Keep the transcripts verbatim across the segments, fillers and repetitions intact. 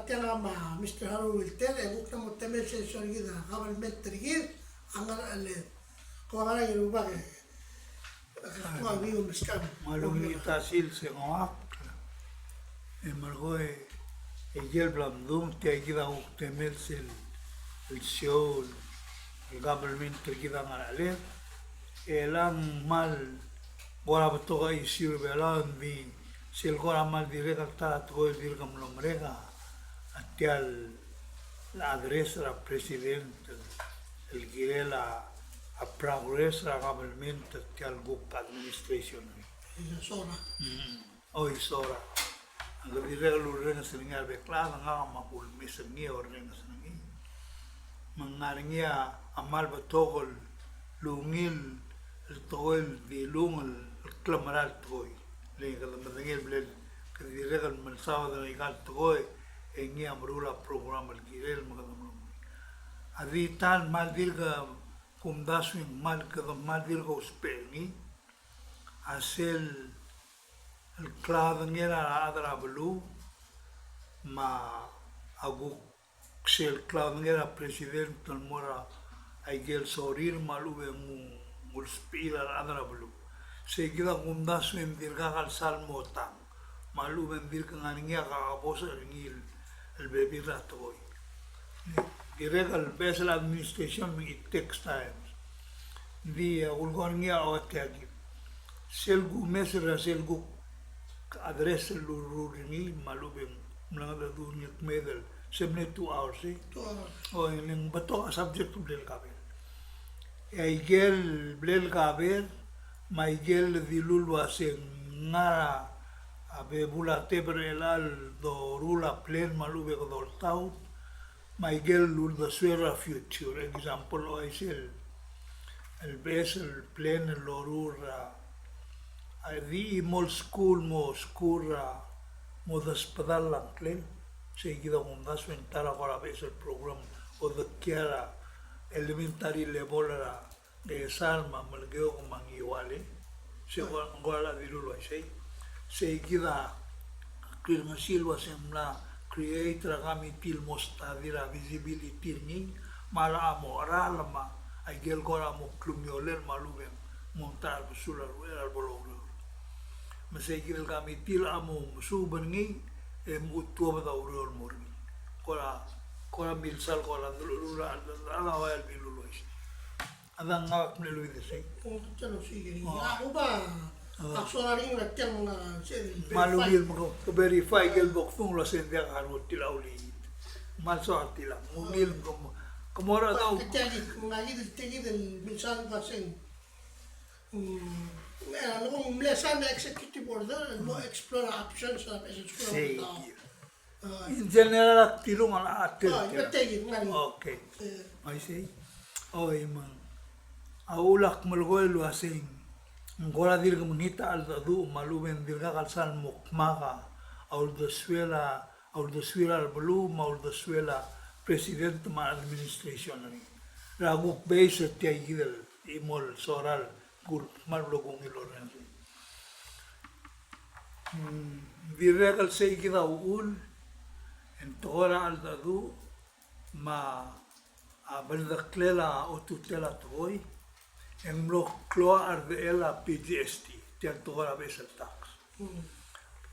Tiang a ma Mister Harold Wilter, e kuk mo temel sel sorir kid a government er kid a ngar er a le. Ko ngar er a Rubak e. Ko a ngar er a Rubak. Me a lungil ta sils e ng oak. E merekong e ikel bla mdung tia kid a kuk temel sel, el show el government er kid a ngar er a le. E lang mal kora betok a issue er a Belau, ng di sel kora mal dirrek el ta er a tekoi el dirk mlo merek a tia el address er a president el, el kirel a, a progress er a government er tia el kuk administration. Isora. Mm. O Isora. Ak dirrek el urrenges er ngii a rebek el chad, ngak a kmal kulemes er ngii e orrenges er ngii. Me ng ngar er ngii a mal betok el ungil el tekoi el dilung el klemera el tekoi. Le kede medengei el bla kede dirrek el melsaod er aika el tekoi e ngii a meruul a program el kirel me kede meruul. A di ta el mal dirk kumdasu e ng mal, kede mal dirk ousbech er ngii a sel el klaodengei er a rechad er a beluu, me a kuk sel klaodengei er a president el mo er a ikel sorir me a lechub e ng ulsbechir a rechad er a beluu. Sei kid a kumdasu e ng dirkak el sal mo tang, me a lechub e ng dirk ngar er ngii a kakebosech er ngii el bebil er a tekoi. Dirrek el beches el administration me ng it takes time. Ng di a kulekoi er ngii a ua tia kid. Sel kumes er a sel kuk address el lurruul er ngii me a lechub e ng mlengedecheduch er ngii el kmeed el se mle two hours, e? Two hours. O, e ng betok a subject el bla el kaber. E a ikel bla el kaber me a ikel dilu el uase ng ngar er a bebul a tebel er chelecha el doruul a plan me a lechub e kede oltaut, me a ikel uldesuel er a future. Example, uaisei el, el beches el plan el loruul er a, a di chimo el skuul mo skuul er a mo desbedall a ngklel. Sei kid a kumdasu e ng ta er a kora beches el program, odekial er a elementary level er a Ngchesar me a Melekeok me a Ngiwal. Sei kora, kora dilu el uaisei. Sei kid a klirengesii el uase ng mla create er a committee el mo study er a feasibility er ngii, me a locha mo cheral me a ikel kora mo klungiolel me a lechub e ng mo ta er a besul a ruchei er a bo loureor. Me sei kid el committee a mo mesuub er ngii e mo tuobed a ureor el mo er ngii. Kora, kora milsa el kora dulu, dulu, dulu, dulu, a ua el dilu el uaisei. A dang ngak a mle luid er sei. O, tia el osiik er ngii. O. A, uba, a, ak soal er ngii er a tiang, a, se el verify. Me a lungil me ke verify ikel bo kdung el uase ng diak a ruotil a uliit. Me a lsoal tiang. Me ungil me ke mo, ke mo er a dau. Tia kid, me ngii kid, tia kid el milsa el uase ng, mm, e, a leko ng mle sign a executive order, el mo explore a options er a beches el skuul. Sei kid. In general, ak tilung a, a, tir, a, tir. Iba tia kid, ngar er ngii. Okay. E. Uaisei. Oi, me ng. A uchul ak melekoi el uasei ng kora dirk mekngit a cheldecheduch me a lechub e ng dirkak el sal mo kmak a uldesuel a, a uldesuir a beluu me a uldesuel a president me a administration er ngii. Er a kuk base er tia kid el chimo el soal el kuk kmal blo kungil el orrenges. Mm, dirrek el sei kid a uchul e ng tekoi er a cheldecheduch me a, a, beldeklel a otutel a tekoi e ng mlo klou a cherdechel a P G S T, tia el tekoi er a beches el tax. Mm.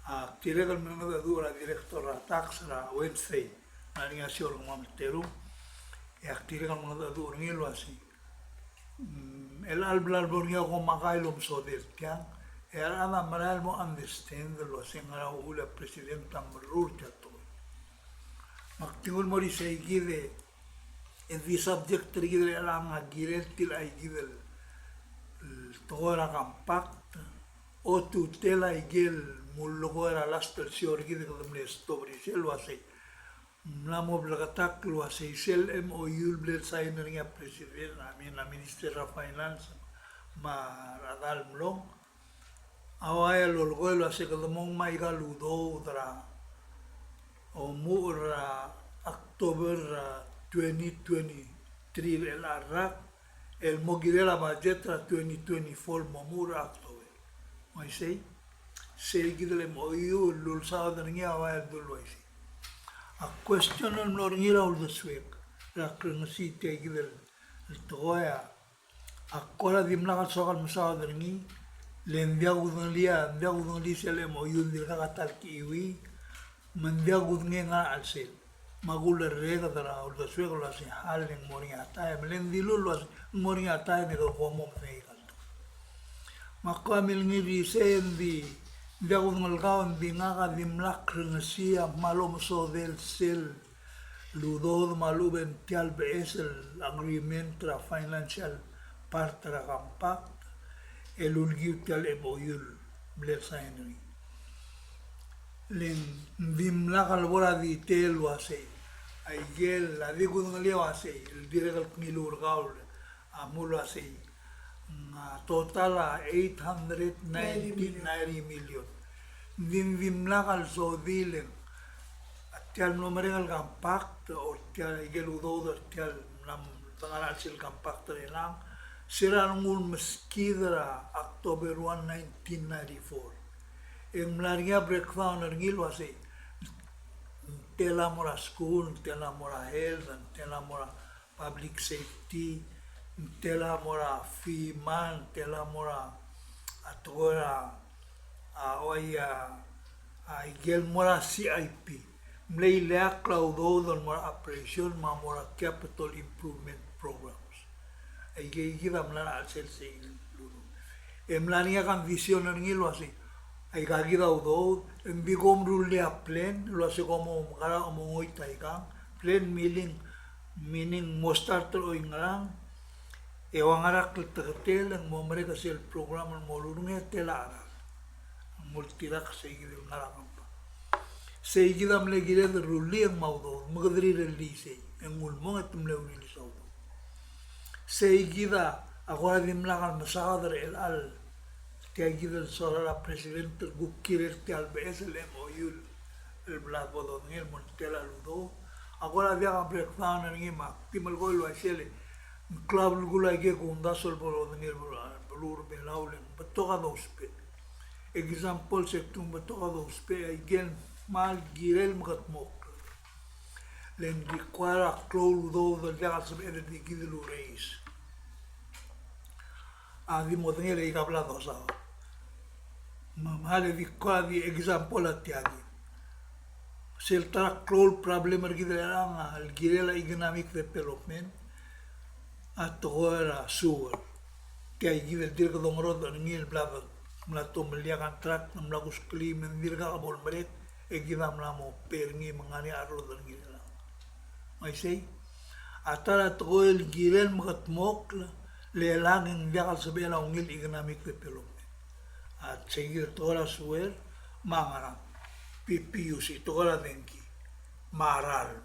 Ak dirrek el mengedecheduch er a director er a tax er a Wednesday, ng ngar er ngii a show er kemam el terung, e ak dirrek el mengedecheduch er ngii el uasei Mm, el chelecha el bla lebo er ngii a komakai el omesodel tiang, e a rechad a merael el mo understand el uasei ngera uchul a president a meruul tia el tekoi. Me ak di nguu el mo er isei kid e, e di subject er kid el chelechang a kirel tia kid el, el tekoi er a compact, otutel a ikel mle tekoi er a last el show er kid e kede mle stop er isei el uasei ng mla mo bleketakl el uasei sel M O U el bla el sign er ngii a president, I mean, a Minister er a Finance, me a rechad el mlong. A ua el lolekoi el uasei kede mo ngmai aika el udoud er a omuchel er a October er a twenty twenty-three el chelecha el rak, el mo kirel a budget er a twenty twenty-four el mo omuchel er a October. Me isei, sei kid el M O U el lulsaod er ngii a ua el dulu el uaisei. A question el mlo er ngii er a uldesuek er a krengesii tia kid el tekoi a, a kora dimlak el soak el mesaod er ngii, le ng diak kudengelii, ng diak kudengelii sel M O U, ng dirkak a ta el kechiuii, me ng diak kudengei a ngar er a chelsel. Me a kulerreked er a uldesuek el uasei, a le ng mo er ngii a taem, le ng dilu el uasei ng mo er ngii a taem e ke ko mo medengei. Me ak kora milengir er isei, ng di, ng diak kudengelkau, ng di ngak a dimlak krengesii a kmal omesodel sel udoud me a lechub e ng tia el beches el agreement er a financial part er a compact el ulekiu tia el M O U el mle sign er ngii. Le ng dimlak el bo er a detail el uasei, aikel a di kudengelii el uasei, el dirrek el kngiluu er kau a mle uasei, ng a total a eight hundred ninety, ninety million. Ng di ng dimlak el sodii le ng a tia el mlo merek el compact, or tia aikel udoud er tia el mla dengar er a chelsel compact er chelechang, se er a rengul meskid er a October one, nineteen ninety-four. E ng mla er ngii a breakdown er ngii el uasei, ng tela mo er a school, ng tela mo er a health, ng tela mo er a public safety, ng tela mo er a FEMA, ng tela mo er a, a tekoi er a, a, oi, a, a, aikel mo er a C I P. Mle ileakl a udoud el mo er a operation me a mo er a capital improvement programs. Aike, aikid a mla er a chelsel sei el udoud. E mla er ngii a condition er ngii el uasei, aika kid a udoud, e ng di kom rullii a plan el uasei kom mo mekerang, mo ngoit aikang, plan meaning, meaning mo start er oingerang, e ua ngera a kleteketel e ng mo merek a sel program el mo rullii e tela a cheral. Ng ultirakl sei kid el ngar er a compact. Sei kid a mle kired el rullii e ng mo udoud, me kede rirellii sei, e ng ulemong e te mle release a udoud. Sei kid a kora dimlak el mesaod er chelechang, tia kid el soal er a president el kuk kirel tia el beches el M O U el bla bo dodengei el mo er a tela el udoud. A kora diak a breakdown er ngii me ak di melekoi el uaisei, le ng klou a belkul aike el kumdasu el bo dodengei el beluu er a Belau, le ng betok a dousbech. Example, se kuk ng betok a dousbech, aikel kmal kirel mekedmokl. Le ng di kora klou el udoud el diak el sebeched el di kid el raise. A di modengei e aika bla dosaod. Me, me a le di kora di example a tia kid. Sel ta er a klou el problem er kid er chelechang el kirel a economic development, a tekoi er a sewer. Tia kid el dirk dongerodech er ngii el bla, mla tomellii a contract, mla kuskelii me ng dirkak bo lemerek, e kid a mla mo pay er ngii me ng ngar er ngii a rolel er ngii er chelechang. Me isei, a ta er a tekoi el kirel mekedmokl, le chelechang e ng diak el sebechel a ungil economic development. A sei kid el tekoi er a sewer, me a ngerang, P P U C, tekoi er a dengki, me a ralm.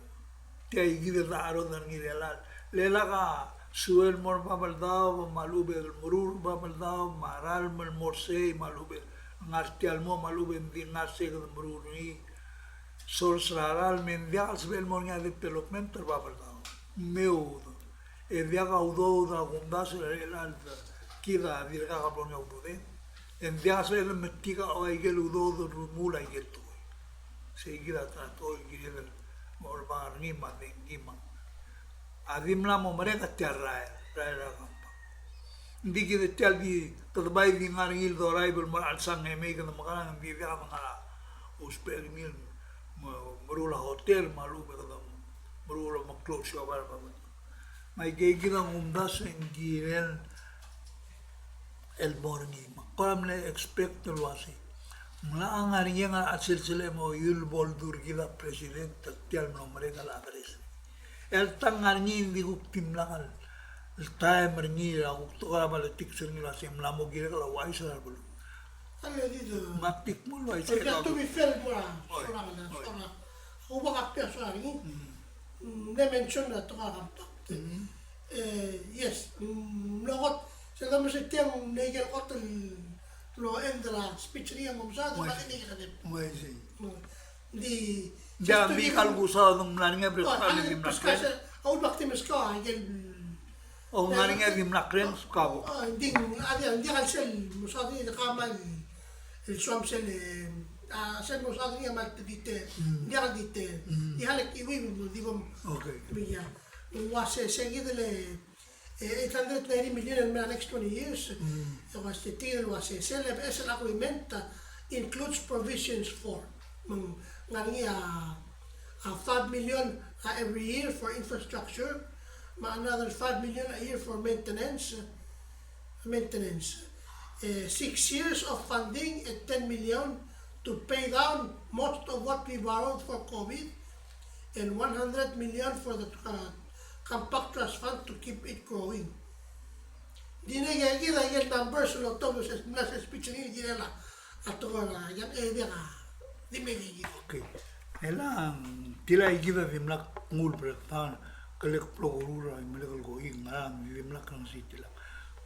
Tia kid el dechor er ngii er chelechang. Le lak a sewer el mo er a Babeldaob, me a lechub e ng meruul er a Babeldaob, me a ralm el mo er sei, me a lechub e ng ngar tia el mo, me a lechub e ng di ngar sei kede meruul er ngii. Source er a ralm, me ng diak el sebechel el mo er ngii a development er a Babeldaob. Me udoud. E diak a udoud a kumdasu er chelechang, kid a dirkak bo er ngii a udoud. E ng diak el sebechel el metik a ua ikel udoud el remuul a ikel tekoi. Sei kid a ta er a tekoi el kired el mo er a bang er ngii me a dengki me a. A di mla mo merek a tia el rael, rael er a compact. Ng di kid a tia el di, kede bai di ngar er ngii el doraib el mo er a chelsang e mei kede mekerang, ng di diak de ngar er a ousbech er ngii el me, meruul a hotel me a lechub e kede meruul a meklou el siobai er a Babeldaob. Me aike kid a kumdasu e ng kirel el mo er ngii. Me ak kora mle expect el uasei, ng locha ngar er ngii a ngar er a chelsel M O U el bo ledu er kid a president er tia el mlo merek el address. El ta ngar er ngii, ng di kuk dimlak el taem er ngii, a kuk tekoi er a politics er ngii el uasei ng mla mo kirek el ouchais er a beluu. Me ak di kmo el uaisei. Oi. Oi. Ua kak tia soal er ngii. Mm. Mm, mle mention er a tekoi er a compact. Mm. E, yes, mm, mlo kot, sel domes er tiang, mle ikel kot el, el end er a speech er ngii a mo mesaod, me ng di, ng di kal kusaod ng mla er ngii a break, a di mla er ngii a break. A ulebek di meskau a ikel O ngar er ngii a di mla kren, skau. A, ng di, a di, ng di kal sel, mesaod e di kmal, el soam sel, e, a, sel mo soak er ngii a kmal detail. Mm. Ng diak el detail. Mm. Di hale kiuii me di bom. Okay. Me ia. Ng uase se kid el, e, eight hundred ninety million el mei er a next twenty years. Mm. E uase tia el uase sel, e, sel agreement, a, includes provisions for. Me ng ngar er ngii a, a, five million, a, every year for infrastructure. Me another five million a year for maintenance. Maintenance. Eh, six years of funding at ten million to pay down most of what we borrowed for COVID, and one hundred million for the, uh, Compact Trust Fund to keep it growing. Di ne kid a ikel numbers el otobed el mla er sel speech er ngii el kirel a a tekoi er a, e diak a, di me kid. Okay. E le ng tilai kid a dimlak nguu el breakdown, ke lek prokurur a imelek el koing, a, dimlak er ngii sei tilak.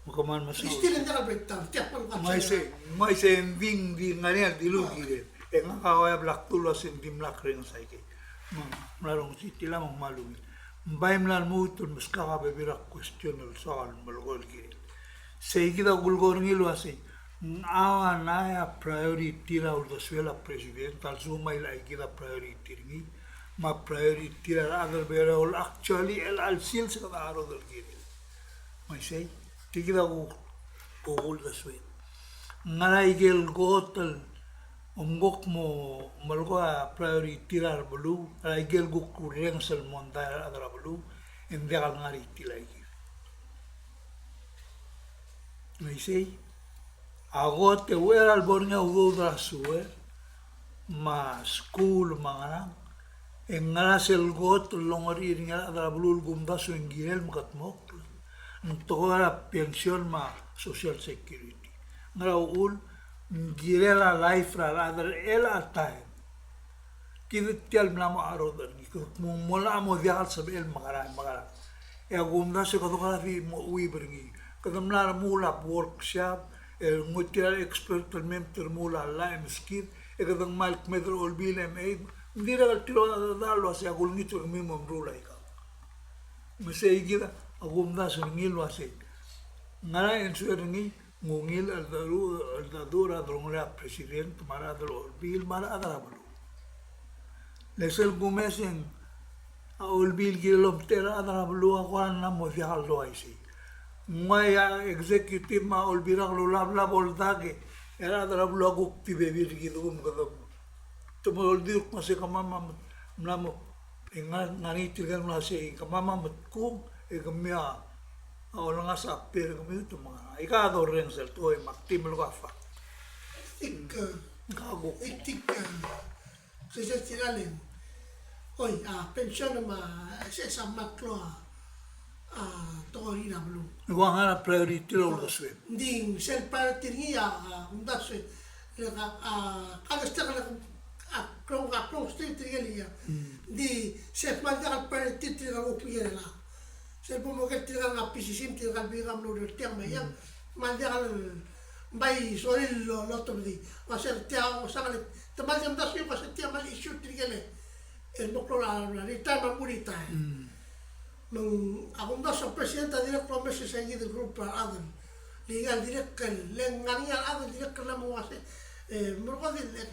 Me kmal mesaul. Di still ng diak el breakdown, diak el breakdown. Me isei, me isei ng di, di ngar er ngii a dilu el kirel. E ngak a ua blak dulu a se ng dimlak er ngii sei kid. Me ng mla er ngii sei tilak me ng mla ungil. Ng bai mla lmuut el meskak a bebil er a question el soak el melekoi el kirel. Sei kid a kulekoi er ngii el uasei, ng ua ngera a priority er a uldesuel a president, a lsekum a ika kid a priority er ngii, me a priority er a rechad er a Belau el actually el chelecha el sils e kede cherodel el kirel. Me isei, tia kid a ku, ku, kuldesuel. Ngera ikel kot el omko kmo melekoi a priority er a beluu, ngera ikel kuk kurrenges el mondai er a rechad er a beluu, e ng diak el ngar er tia el kid. Me isei, a kot e uchei er a lebo er ngii a udoud er a sewer, me a skuul, me a ngerang, e ngera sel kot el longerir ngii a rechad er a beluu el kumdasu e ng kirel mekedmokl, ng tekoi er a pension me a social security. Ngera uchul, ng kirel a life er a rechad er chelecha el taem. Kid tia el mla mo cherodech er ngii, kede kmo ng mla mo diak el sebechel el mekerang, mekerang. E a kumdasu e kede kora di mo chuib er ngii. Kede mla remuul a workshop, e nguu tir a expert el mei me te remuul a llach e meskid, e kede kmal kmeed er a Olbiil e mei, ng dirrek el tir a dechor el uasei a kulengit er kemiu me meruul a ikang. Me sei kid a kumdasu er ngii el uasei, ngera e ng sueer er ngii, ng ungil el cheldecheduch, cheldecheduch er a delongelel a president me a rechad er a Olbiil me a rechad er a beluu. Le sel kumes e ng a Olbiil el kirel omtechei er a rechad er a beluu a kora ng mla mo diak el dua isei. Ng ua a executive me a Olbiil er a Kelulau a bla bo ldak e a rechad er a beluu a kuk di bebil er kid me kede te mo oldiu el kmo se kemam a mla mo, e ng ngar er ngii tirke el mla sei, kemam a metkung, e kemiu a olengasech a pay er kemiu te menga. Aika a dorrenges el tekoi me ak di melekoi a fact. I think, uh, I think, uh, se, se, se, oi, a pension me a, se, se, me a klou a a, tekoi er a beluu. Ng ua ngera a priority er a uldesuem. Ng di sel priority er ngii a, a, kumdasu e, le ka, a, ka understand le ka, a, klou, a, klou state er ngii a. Mm. Ng di sel kmal diak el priority er ngii a kuk ngii a. Sel bo mo ker tirka el ngar er a P C C me tirka el bikam el oureor er tiang me a iang. Mm. Kmal diak el bai sorir el lo, lotobedii. Ua sel tia, ua sel kmal, te kmal di omdasu e ua sel tia kmal issue tirke el el mo klou er a retire me a mo retire. Mm. Me ng, a kumdasu a president a dirrek el omes er se kid el group er a rechad el legal, dirrek el, le ng ngar er ngii a rechad el dirrek el mla mo uase, e, merekong di le,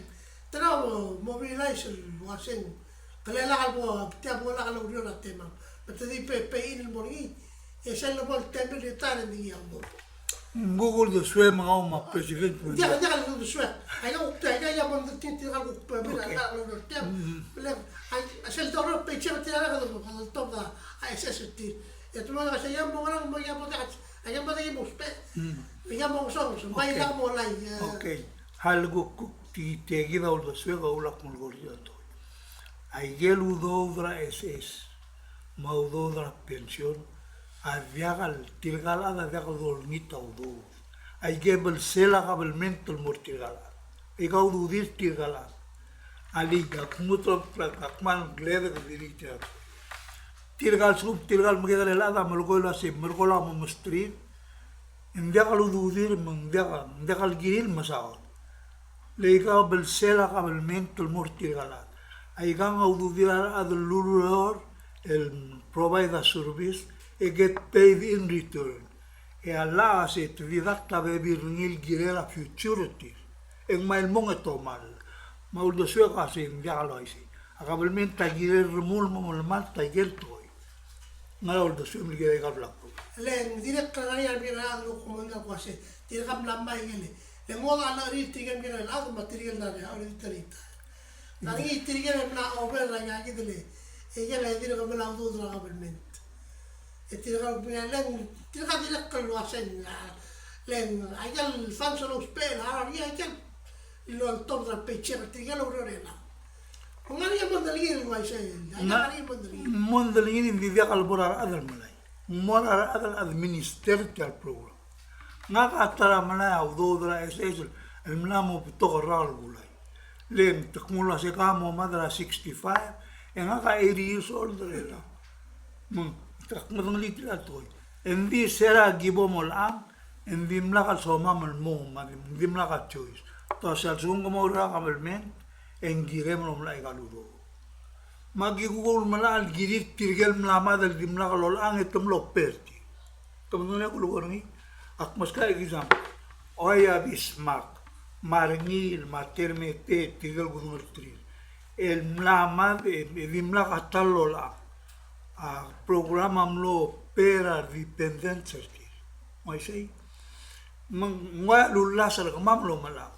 te mla mo mobilize el uase ng, ke lak el bo, tia bo lak el oureor er a temam. Me te di pay, pay in el mo er ngii, e sel lebo el temel retire e ng di ngii a mo. Ng kuk uldesuem a ngak me a president. Diak, diak el uldesuek. Aika, aika, aika, ia bo mdeketii tirka el kuk, mira, okay, tirka el kuk, mm, le, ai, sel doruul paycheck er tirka el kuk, kuk, kuk, a S S er tir. E te mo, se ia bo ngerang, mo ia bo, aika, aika bo, aika bo spe. Mm. Ia bo song, song, bai, okay, ia bo lai, e. Okay. Hal kuk, kuk, ti, tia kid a uldesuek a ulak mo lekoi er tia el tekoi. Aike el udoud er a S S me a udoud er a pension a diak el, tirka el chad a diak el dolengit a udoud. Aike el belsel a kabelment el mo er tirka el chad. Aika ududir tirka el chad. Alii, ak lmuut el omeklatk, ak kmal ngkled e ke dirrek tirka el, tirka el lsekum tirka el mekekerei el chad a melekoi el uasei, merekong e ak mo mesterir, e ng diak el ududir me ng diak, ng diak el kirir el mesaod. Le aika belsel a kabelment el mo er tirka el chad. Aika a ududir a rechad el ulureor el provide a service e get paid in return. E a llach a se te deduct a bebil er ngii el kirel a future er tir. E ng mei el mong e tomall. Me a uldesuek a sei, ng diak el uaisei. A kabelment a kirel el remuul me a melemalt a ikel tekoi. Ng ngar er a uldesuem el kirel aika el blak. Le ng dirrek el ngar er ngii a remekekerei el kmo ng diak el uaisei. Tirka mla mei ikel. Le ng ngodech a lecherir tirke el mekekerei el chad me tirke el ngar er ngii a auditor. Ng ngar er ngii tirke el mla over er aika kid el. E ikel a dirk mla udoud er a kabelment. E tirka el, le ng, tirka dirrek el uaisei, a, le ng, aika el funds el ousbech el harau er ngii aika el loltobed er a paycheck er tirke el oureor er chelechang. Ng ngar er ngii a mondai el uaisei, aika ng ngar er ngii a mondai. Mondai el ng di diak el bo er a rechad el melai. Ng mo er a rechad el administer er tia el program. Ngak a ta er a melai a udoud er a S S el mla mo betok el rak el kulai. Le ng te kmo el uasei ke mo mad er a sixty-five, e ngak a eighty years old er chelechang. Me ng, te kmedengelii tia el tekoi. E ng di se er a ki bo molechang, e ng dimlak el somam el mo, me ng dimlak a choice. Te ua se a lsekum ke mo oureor er a kabelment, e ng kirem el omelai aika el udoud. Me aki kuk ulemelai el kirir tirke el mla mad el dimlak lolechang e te mlo pay er tir. Ke medengei a kulekoi er ngii? Ak meskak a example. Oi a Bismarck, me a Rengiil, me a Termeteet, tirke el kudengelterir el mla mad e, e dimlak a ta el lolechang. A program a mlo pay er a dependents er tir. Ng uaisei. Me ng ua lulasech er kemam el omelechang.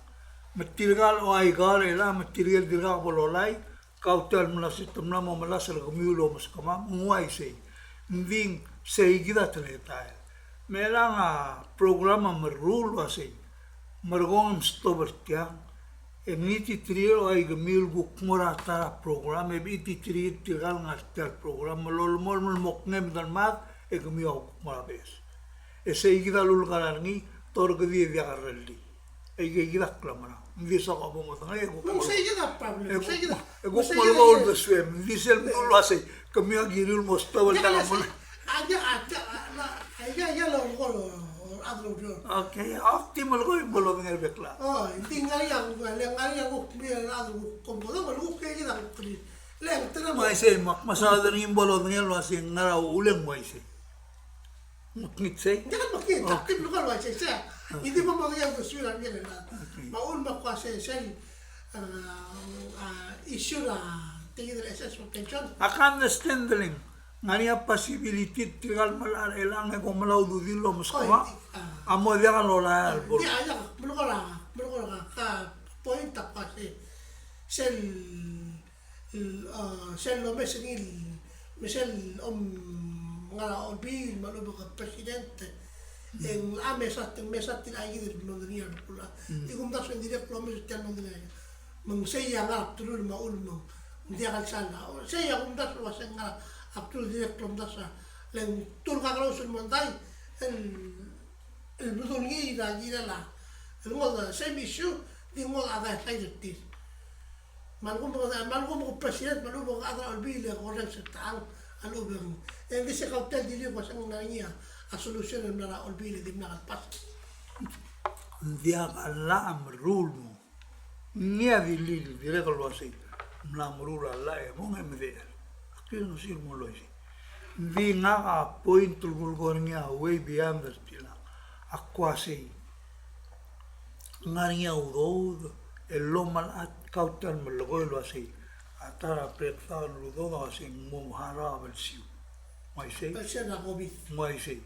Me tirka el ua aika er chelechang, me tirke el dirkak bo lolai, kau tia el melasech, te mla mo melasech er kemiu el omeskemam, ng uaisei. Ng di ng sei kid a teletael. Me chelechang a program a meruul el uasei, merekong e mstop er tiang, e mngititerir a ikemiu el kuk mo er a ta er a program, e bechititerir tirka el ngar tia el program, me lolemolem el mo kngem el mad, e kemiu a kuk mo er a beches. E sei kid a lulekar er ngii, te orrekedii e diak a rellii. Aike kid a klemerang. Ng di soak a bo modengei e kuk mo, sei kid a problem. E kuk mo, e kuk mo leko uldesuem. Ng di sel mdu el uasei, kemiu a kiriu el mo stop el diak a mle. A diak, a diak, a, a, aike, aike a leko, a, a, a. Okay, ak di melekoi bo lodengei el bek el chad. O, ng di ngar er ngii a kuk, le ngar er ngii a kuk, kemiu a kuk, kom bo lodengei, kuk, kid a kuk, kid. Le, te na mo. Ng uaisei, me ak mesaod er ngii bo lodengei el uasei, ngar er a uchul e ng uaisei. Mekngit sei? Ng diak el mekngit, ak di melekoi el uaisei, sei. Ng di mo mo diak el suir a ngii el, me a uchul me ak uasei, sel, a, a, issue er a, tia kid el S S for pension. Ak understand el ng ngar er ngii a possibility tirka el melai er chelechang e ko melai a ududir el omeskemam. Oi, a, a mo diak a lolai el bo. Ng di, a, diak, melekoi er a, melekoi er a, ka point ak uasei, sel el, a, sel lomes er ngii el, me sel om, ngar er a olbiil me a lechub e ke president, e ng locha mesa, te mesa tia kid el mondai er ngii a bkul a. Di kumdasu e ng dirrek el omes er tia el mondai er ngii. Me ng sei a ngar er a bdelul me a uchul me ng diak el sal a. Sei a kumdasu el uasei ng ngar er a bdelul, dirrek el omdasu a. Le ng tir a kakerous el mondai, el, el bedul ngii er a kirel a, el ngodech a same issue, di ngodech a diak el side er tir. Me a lechub e, me a lechub e ke president, me a lechub e ke chad er a olbiil e ke orrenges er tiang, a lechub e ng, e ng di se kau tia el dilu el uasei ng ngar er ngii a solution el mla er a olbiil e dimlak el pass. Ng diak a llach a meruul mo. Ngii a dilu el dirrek el uasei, mla meruul a llach e mong e medechel. Ak di ngesir el mo uaisei. Ng di ngak a point el kulekoi er ngii a way beyond er tiang. Ak uasei, ng ngar er ngii a udoud el omelai, kau tia el melekoi el uasei, a ta er a breakdown el udoud a uasei ng mo harau a belsiu. Ng uaisei? Belsiu er a COVID. Ng uaisei.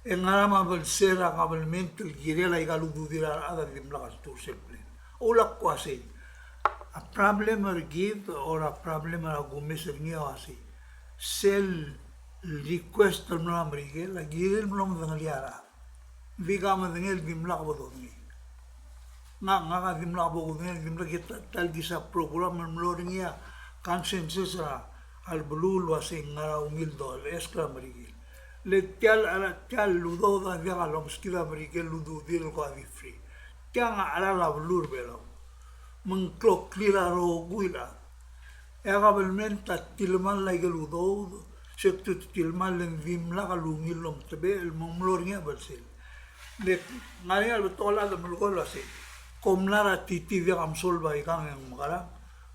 E ngera me a belsiu er a kabelment el kirel aika el ududir a rechad a dimlak a ltuu er sel plan? Uchul ak uasei, a problem er kid, or a problem er a kumes er ngii a uasei, sel request el mlo er a Merikel a kirel el mlo medengelii a rechad. Ng di ka medengei el dimlak bo dodengei. Ngak, ngak a dimlak bo kudengei, dimlak e ta el kisa program el mlo er ngii a consensus er a, a lebeluu el uasei ng ngar er a ungil dollar, e ask er a Merikel. Le tia el, tia el udoud a diak a lomeskid a Merikel el ududir el kora di free. Tiang a cheral a beluu er a Belau. Me ng kloklir a rokui el chad. E a kabelment a tilemall a ikel udoud, se kuk te tilemall e ng dimlak el ungil el omtebechel, me ng mlo er ngii a belsel. Le ng ngar er ngii a lebetok el chad el melekoi el uasei, kom mla er a TT, diak a msolb aikang e ng mekerang,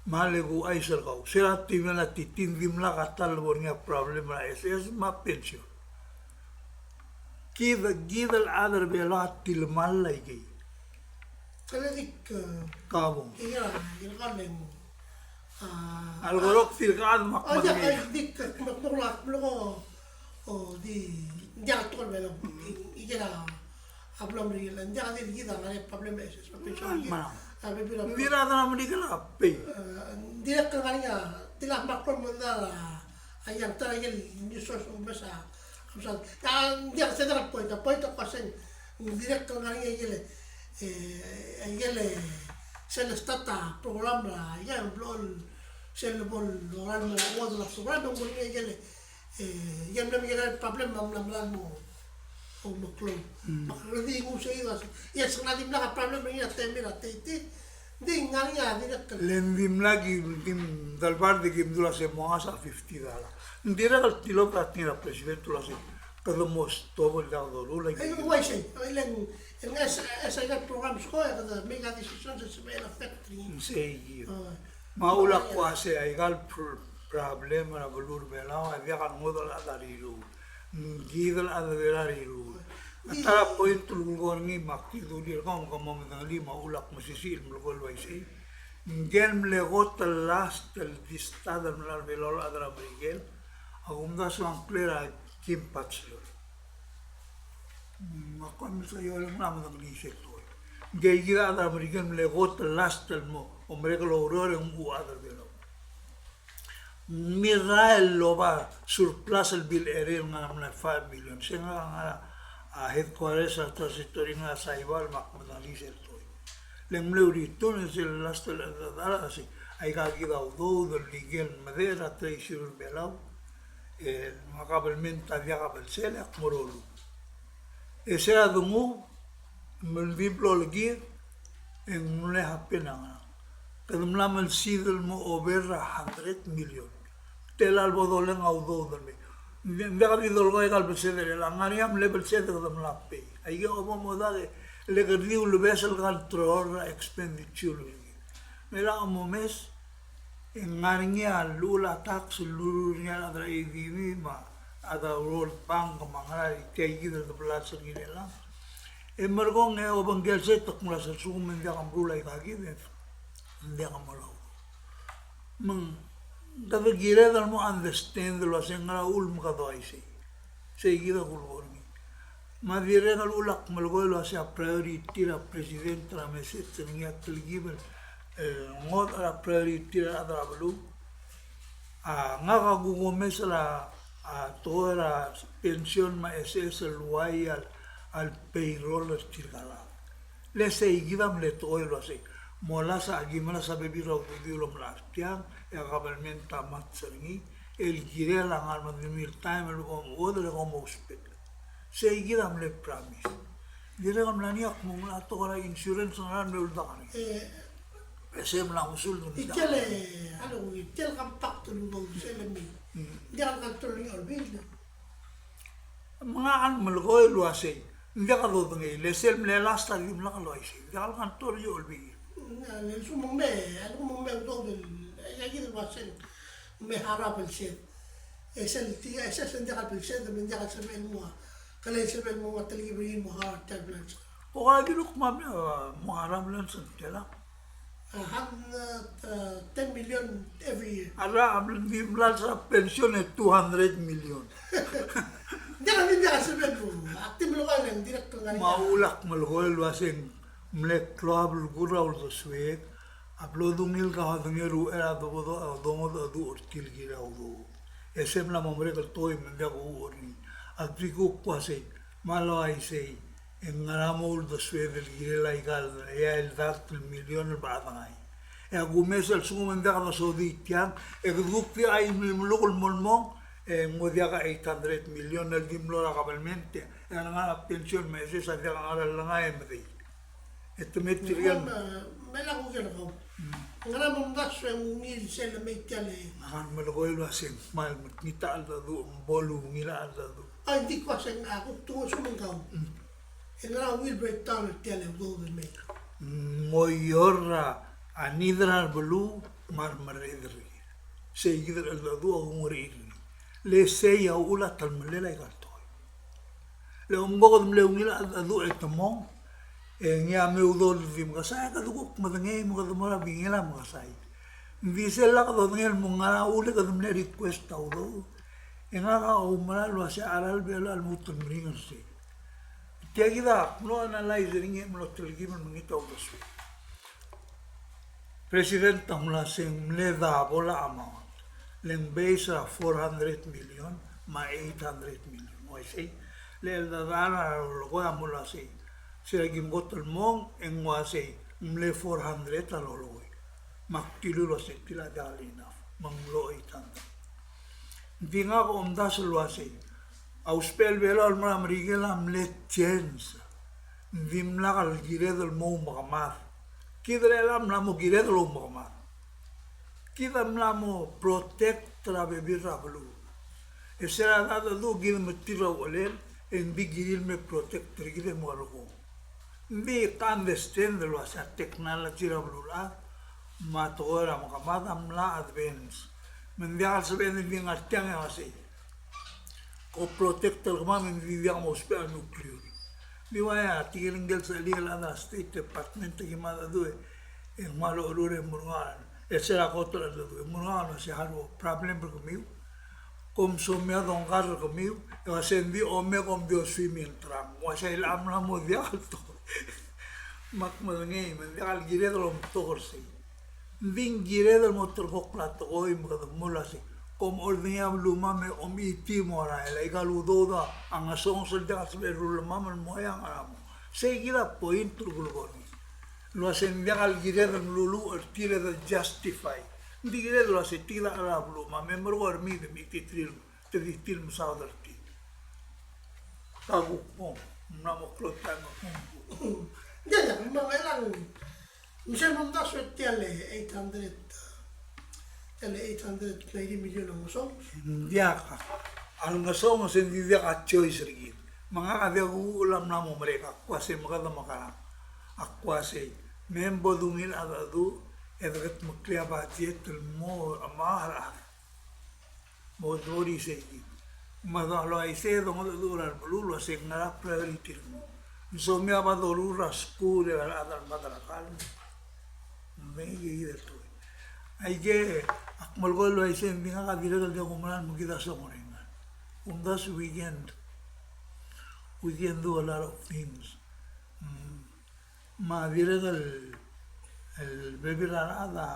me a le kuchais er kau. Se er a tilemall a TT, ng dimlak a ta el bo er ngii a problem er a SS me a pension. Kid, kid el chad er a Belau a tilemall a ikei. Kele dik, eh, kabong. Iya, iya, kaleng. Ah, a leko rokui tirka el mak, oh, iya, medengei. Ai, dik, eh, mak, mak, mak, mak, oh, di, diak a tekoi el Belau. Mm. I, ikei a, a problem er ngii, diak di kid a ngar er ngii a problem er a S S, problem er ngii. Ma. A, bebil a. Ng di er a rechad er a Merikel a pay. Eh, ng dirrek el ngar er ngii a, di el mak el mo er a, a, iang ta er a ikel new source of mes a, a, ng diak, se diak a point, a point a kmo se ng dirrek el ngar er ngii a ikel, eh, a ikel, sel start a program er a, ia, el blo el, sel bo el, bo el mo, bo el program, bo el mo er ngii a ikel, eh, ia, mla mo ikel problem, me mla, mla mo, o mo klou. Mm. Me kede di nguu sei el uasei, ia, se ng dimlak a problem er ngii a temir a teiti, ng di ngar er ngii a dirrek el. Le ng dimlak, e di delbar di ki mdu el uasei mo ngasech a fifty dollar. Ng dirrek el tilobed er a tekingel a president el uasei, kede mo stop el diak doruul a. E, uaisei, e le ng, e le ng, e, e, aika el program sko, e kede make a decision, se, se sebechel el affect er ngii. Sei. A. Me a uchul a kmo uasei, aika el pr-, problem er a beluu er a Belau a diak a ngodech el chad er a riruul. Ng kid el chad er a riruul. A ta er a point el kulekoi er ngii me ak di dulii er kau me ke mo medengelii me a uchul a kmo mesisiich el melekoi el uaisei. Ngike el mle kot el last el di start el mla er a Belau el chad er a Merikel, a kumdasu a ngklel a Kim Batchelor. Mm, ak kmal mesa el ua ng mla medengelii sel tekoi. Ngike kid a chad er a Merikel el mle kot el last el mo, omerek el oureor e ng uchul a chad er a Belau. Ng mirrael el oba surplus el bill er ngii el ngar er a mla five million. Se ngar er a, a, headquarters er a Treasury ngar er a Saipan me ak medengelii sel tekoi. Le ng mle return er sel last el, el, el, el, se, aika kid a udoud el ikel medechel er a Treasury er a Belau, e, me a kabelment a diak a belsel e ak mo ruul. E se a denguu, me ng di blo el kid, e ng mle happen a ngerang. Kede mla melsid el mo over a hundred million. Tela el bo doleng a udoud el mei. Ng di, ng diak di dolekoi aika el belsed er chelechang, ng ngar er ngii a mle belsed e kede mla pay. Aike a bo mo dak e le kede di ulebes el control er a expenditure er kid. Me lak momes, e ng ngar er ngii a llechul a tax el lurruul er ngii a rechad er a ADB me a rechad er a World Bank me a ngerang, tia kid el debla er ngii er chelechang. E merekong e obengkel sei te kmo ng mla lsekum e ng diak a meruul aika kid e ng diak a mo er a udoud. Me ng kede kired el mo understand el uasei ngera uchul me kede uaisei. Sei kid a kulekoi er ngii. Me a dirrek el uchul ak melekoi el uasei a priority er a president er a message er ngii a telkib el, e, ngodech er a priority er a rechad er a beluu. A, ngak a kuk omes er a, a, tekoi er a pension me a SS el uai a, a payroll er tirka el chad. Le sei kid a mle tekoi el uasei, molasech a ki melasech a bebil er a ududiu el omelatk er tiang, e a kabelment a match er ngii, el kirel a ngar er a medemiu el taem el bo mochuodel e kom ousbech. Sei kid a mle promise. Dirrek el mla er ngii a kmo ng mla tekoi er a insurance, ngera el mle uldak er ngii. E, e se mla ngosukl el uldak. Ikel, a lechub, ikel compact el udoud sel lemei. Mm. Ng diak el control er ngii a Olbiil. Me ngak a melekoi el uasei, ng diak a dodengei, le sel mle last a dimlak el uaisei, ng diak el control er a Olbiil. A lsekum ng mei, a lsekum ng mei a udoud el, e, aika kid el uasei, me harau a belsed. E sel tia, e sel, sel ng diak el belsed, me ng diak el sebechel el mo, kele sebechel el mo telkib er ngii el mo harau a tia el balance. Ko a di luk mo, a, mo harau a balance er a tela. A hundred, uh, ten million every year. A ra, a mle di mla er a pension e two hundred million. Ng diak, ng diak a sebechel el mo. Ak di melekoi el direct el ngar er ngii. Me a uchul ak melekoi el uasei ng mle klou a belkul er a uldesuek, a blo dungil kau a dengei er uchei er a dobo, a dongedecheduch er tir el kirel a udoud. E se mla mo merek el tekoi me ng diak kuuchor er ngii. Ak di kuk uasei, me a le uaisei, e ngera mo uldesued el kirel aika el, eai el dart el million el bo dengai. E a kumes el lsekum e ng diak dosodii tiang, e kede kuk di chaimelmeluk el mo el mong, e ng mo diak a eight hundred million el di mlo er a kabelment, e a lengar er a pension me a SS a diak a ngar er a lengai e medei. E te mei tirke el. Me, me lak kuker kau. Mm. Ngera me mdasu e ng ungil sel lemei tia el. Ak a melekoi el uasei ng kmal mekngit a cheldecheduch, ng bo lungil a cheldecheduch. A, ng di ko uasei ng, a, kuk tuu sel mengkau. Mm. E ngera ungil breakdown er tia el udoud el mei. Mm, mo ior er a, a need er a beluu me a remerreder er kid. Sei kid el cheldecheduch a kungerir er ngii. Le sei a uchul a telemellel aika el tekoi. Le omko kede mle ungil a cheldecheduch e te mong, E ngii a mle udoud el di mekesai, e kede kuk medengei me kede mo er a bingel a mekesai. Ng di sel lak dodengei el mo ngar er a uchul e kede mle request a udoud, e ngak a oumera el uasei a cheral Belau a lmuut el meringel er sei. Tia kid a mlo analyze er ngii e mlo telkib el mekngit a uldesuel. President a mla se ng mle double a amount. Le ng base er a four hundred million me a eight hundred million. Uaisei, le cheldecheduch er a lolekoi a mla se, se er a kim kot el mong, e ng uaisei, ng mle four hundred a lolekoi. Me ak dilu el uasei, tia a diak el enough. Me ng mlo eight hundred. Ng di ngak a omdasu el uasei, a usbechel Belau el mo er a Merikel a mle change. Ng dimlak el kired el mo oumekemad. Kid er chelechang a mla mo kired el oumekemad. Kid a mla mo protect er a bebil er a beluu. E se er a cheldecheduch kid me tir a uchelel, e ng di kirir el me protect er kid e mo er a lekong. Ng di ke understand el uasei a technology er a beluulechad me a tekoi er a mekemad a mla advance. Me ng diak el sebeched el di ngar tiang e uasei ko protect er kemam e ng di diak mousbech a nuclear. Ng di ua ia, tirke el ngike el sechelil el chad er a State Department e ki mla dedu e ng mla loruul e murrenges e se er a kot el dedu e murrenges el uasei a lebo problem er kemiu. Kom somia dongkar er kemiu, e uasei ng di omek kom di oswim e ng terang. Uasei a mla mo diak el tekoi. Me ak medengei, me ng diak el kired el omtok er sei. Ng di ng kired el mo terrekokl a tekoi me kede mlo uasei, kom ordengii a belumam e omitii mo er a, el aika el udoud a ngesonges el diak el sebechel el rulemam el mo er a ngar er a mo. Sei kid a point el kulekoi er ngii. El uasei ng diak el kired el meluluuch er tir e de justify. Ng di kired el uasei tia a cheral a belumam e merekong er mei e de mechititerir, te di tir el mesaod er tir. Ka kuk mo, ng mla mo klou a taem e kuk mo. Ng diak, ng diak, me ng kailangan, ng sel momdasu er tia el eight hundred, tia el eight hundred ninety million a ngesonges. Ng diak, a lengesonges e ng di diak a choice er kid. Me ngak a diak kuuchel a mla mo merek, ak uasei me kede mekerang. Ak uasei, me bo dungil a cheldecheduch, e de kudmeklii a budget el mo, me a rechad. Mo dori sei kid. Me a doruul a isei e dongedecheduch er a beluu el uasei ngera a priority er kemiu. Ng somia a bo doruul er a skuul e a rechad a mad er a kall. Me ng ikei kid el tekoi. Aike, ak melekoi el uaisei, ng di ngak a dirrek el diak kumerang me kid a songerenger. Kumdasu we can, we can do a lot of things. Mm. Me a dirrek el, el bebil er a rechad a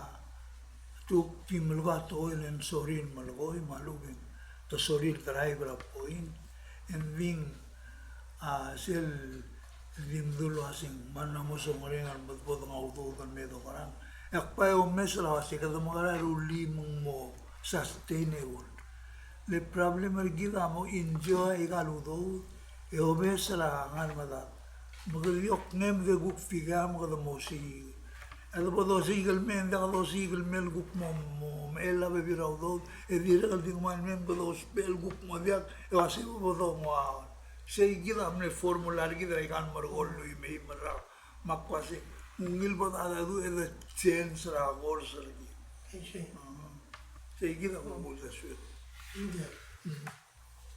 tuk di melekoi a tekoi el ng sorir el melekoi, me a lechub e ng te sorir el drive er a point, e ng di ng, a, sel di mdu el uasei ng mla mo songerenger el me bo dengau a udoud el me dokerang. E ak bai omes el uasei kede mekerang e rullii me ng mo sustainable. Le problem er kid a mo enjoy aika el udoud e omes er a ngar er a medad. Me kede di okngem e kede kuk fika me kede mo osiik. E de bo dosiik el mei, e ng diak dosiik el mei el kuk mo, mo mechell a bebil er a udoud, e dirrek el di ngmai el mei me kede ousbech el kuk mo diak, e uasei bo dongoaol. Sei kid a mle formula er kid er aika el merekong el lluich me a eim el rak. Me ak uasei, ungil bo dechedecheduch e de change er a course er kid. Aisei. Sei kid a kuk uldesuek. Ng diak.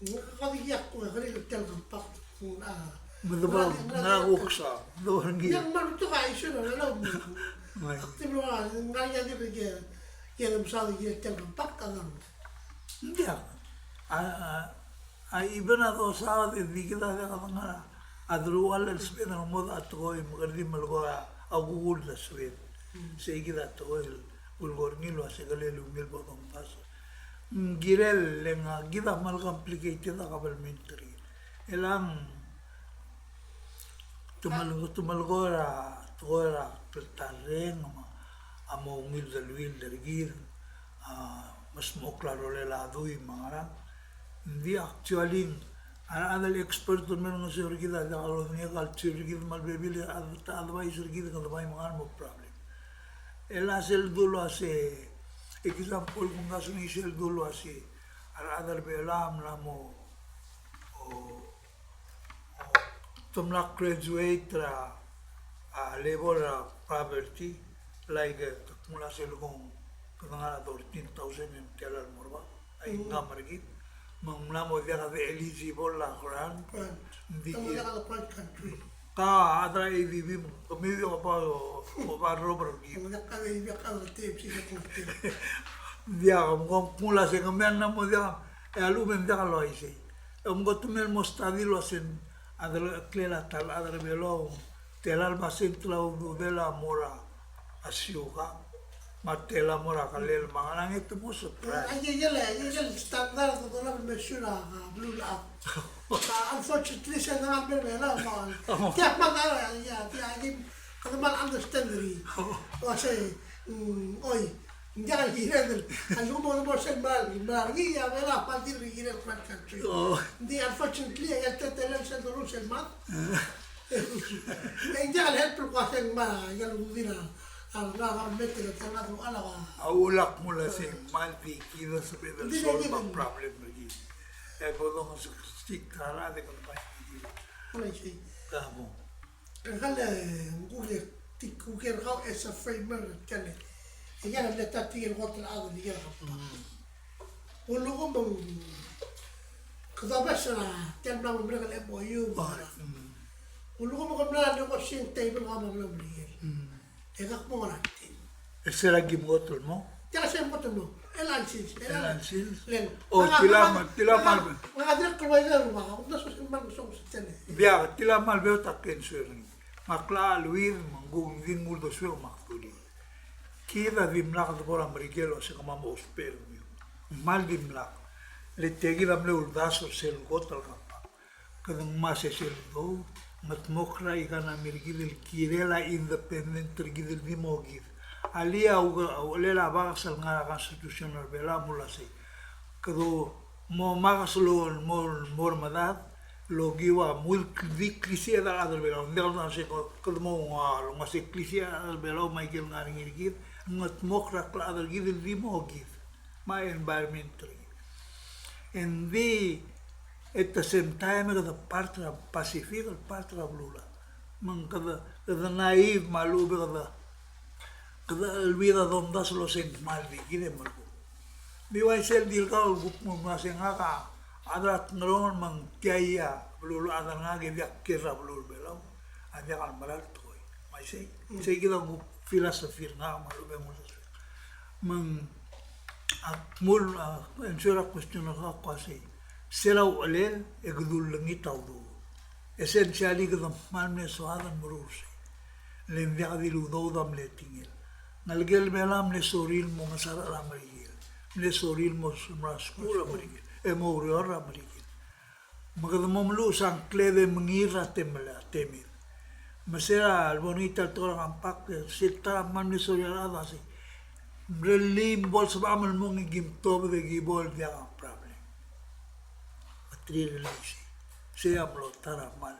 Ng kuk diak, ng kuk diak tia el compact, a. Me de bo, ng kuk sa, de bo ngii. Ng diak, me a betok a issue er a Belau. Ng diak, me a, ng diak, ng diak, ng diak, a, a, even a dosaod e di kid a diak dengar a deruchall el spend el mo er a tekoi me kede di melekoi a kuk uldesuek. Sei kid a tekoi el kulekoi er ngii el uasei kede ungil bo domdasu. Ng kirel le ng kid a kmal complicated a kabelment er kid. E le ng te mel-, te melekoi er a, tekoi er a kltarreng me a mo ungil deleuill er kid, a, me smechokl a rolel a dui me a ngerang. Ng di actually a rechad el expert el me olengeseu er kid a diak lodengei a culture er kid me a lebebil e a advice er kid e kede bai me ngar mo problem. E le sel dulu el uasei, example, kumdasu ng sel dulu el uasei a rechad er a Belau a mla mo, o, te mla graduate er a, a, level er a poverty, like, e, te kmo ng sel kmo kede ngar er a thirteen thousand e ng tia el mo er bab a income er kid, me ng mla mo diak de eligible er a grant. Grant. Ng di te mo diak de grant country. Ka a chad er a ADB me kemiu a oba, oba rubber game. Ng diak a ADB, a chad er a TMC, ng diak a TMC. Ng diak, me kom kmo uasei ng mei a mo diak, e a lechub e ng diak el uaisei. E kom kot el mei el mo study el uasei a delengcheklel a ta el chad er a Belau, tela el basent el a ududel a mo er a siukang, me a tela el mo er a kelel, me a ngerang e te mo surprise. Aike el, aike el standard el dolab el measure a, a beluulechad. Unfortunately, sel dengar er a Belau, me a, tia kmal, ia, tia, aki, kede kmal understand er ngii. Uasei, mm, oi, ng diak el kired el, a lsekum e ng mo sel mera, mera er ngii, a Belau a kmal di el kired el kmal country. Ng di, unfortunately, a teletelel sel doruul sel mad. E ng diak el help el kmo uasei ng mad, a ikel ududir a, a, a, a, a uchul a kmo uasei ng kmal di kid a sebeched el solve a problem er kid. E bo dongesiik a rechad e kede bai di kid. Uaisei. Ka bo. Ngkal, e, ng kuk, e, di kuk er kau as a framer, kele. E ng diak el ta tirke el kot el chad el ikel. Ulekum e ng kede obes er a tia el mla mo merek el MOU. Ulekum e ng mla negotiating table er kau me a Merikel. E kuk mo ngar er a thing. E sel a ki mo kot el mo? Tia sel mo kot el mo. Chelecha el sils. Chelecha el sils. Leng. O, tia el mal, tia el mal. Ngak a dirrek el ua el rubak, a kumdasu sel mal ngesonges er tia el. Diak, tia el mal beot a concern er ngii. Me a klecha el uid, me ng kuk di nguu el uldesuek me ak dulii. Kid a dimlak de bo er a Merikel el uasei kemam a ousbech er kemiu. Ng kmal dimlak. Le tia kid a mle uldasu er sel kot el compact. Kede ngmasech sel udoud, me kldmokl er a economy er kid el kirel a independent er kid el di mo kid. Alii a uke-, a uchelel a bakes el ngar er a constitution er a Belau a mle uasei. Kede mo makes el mo, mo er medad, el okiu a mui di klisiich a rechad er a Belau. Ng diak el uasei kede mo ua, el uasei klisiich a rechad er a Belau me a ikel ngar er ngii er kid, ng kldmokl er a klechad er kid el di mo kid. Me a environment er kid. Ng di, at the same time, kede part er a Pacific, el part er a beluulechad. Me ng kede, kede naive me a lechub e kede, kede cheleuid a domdasu el uasei ng kmal di kid e merekong. Di uaisei el dirkak el kuk mo uasei ngak a chad er a Ngerong me ng tia a beluulechad er ngak e diak kiei er a beluu er a Belau. A diak el mera el tekoi. Me sei, sei kid a kuk philosophy er ngak me a lechub e ng uldesuek. Me ng, a kmo, a, answer er a question er kau a uasei. Sel a uchelel e kede ullengit a udoud. Essentially kede kmal mle soad el meruul er sei. Le ng diak di el udoud a mle tekingel. Ngelekel Belau a mle sorir el mo ngesarech er a Merikel. Mle sorir el mo s-, mo er a skuul er a Merikel. E mo oureor er a Merikel. Me kede mo meluches a ngkled e mengiil er a temel, a temel. Me se er a lebo er ngii tia el tekoi er a compact, sel ta er a kmal mle sorir a rechad a sei. Mrellii me bo lsebecham el mong e ki mtobed e ki bo el diak a problem. A three release. Sei a mlo ta er a kmal.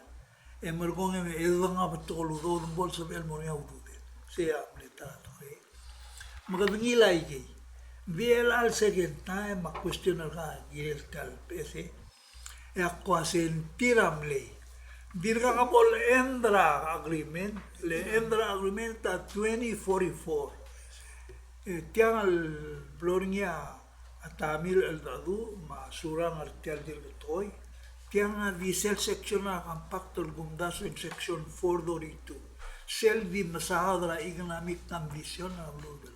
E merekong e me, e dengab a betok el udoud me bo lsebechel el mo er ngii a ududed. Sei a mle ta er a tekoi. Me kede ngilai aikei. Di el a second time a question er kau a kirel tia el pese. E ak uasei ng tir a mlei. Dirkak bo le end er a agreement, le end er a agreement a twenty forty-four. E tiang el blo er ngii a Tamir el cheldecheduch me a Surangel er tia el dirk tekoi. Tiang a di sel section er a compact el kumdasu e ng section four thirty-two. Sel di mesaod er a economic condition er a beluu er a Belau.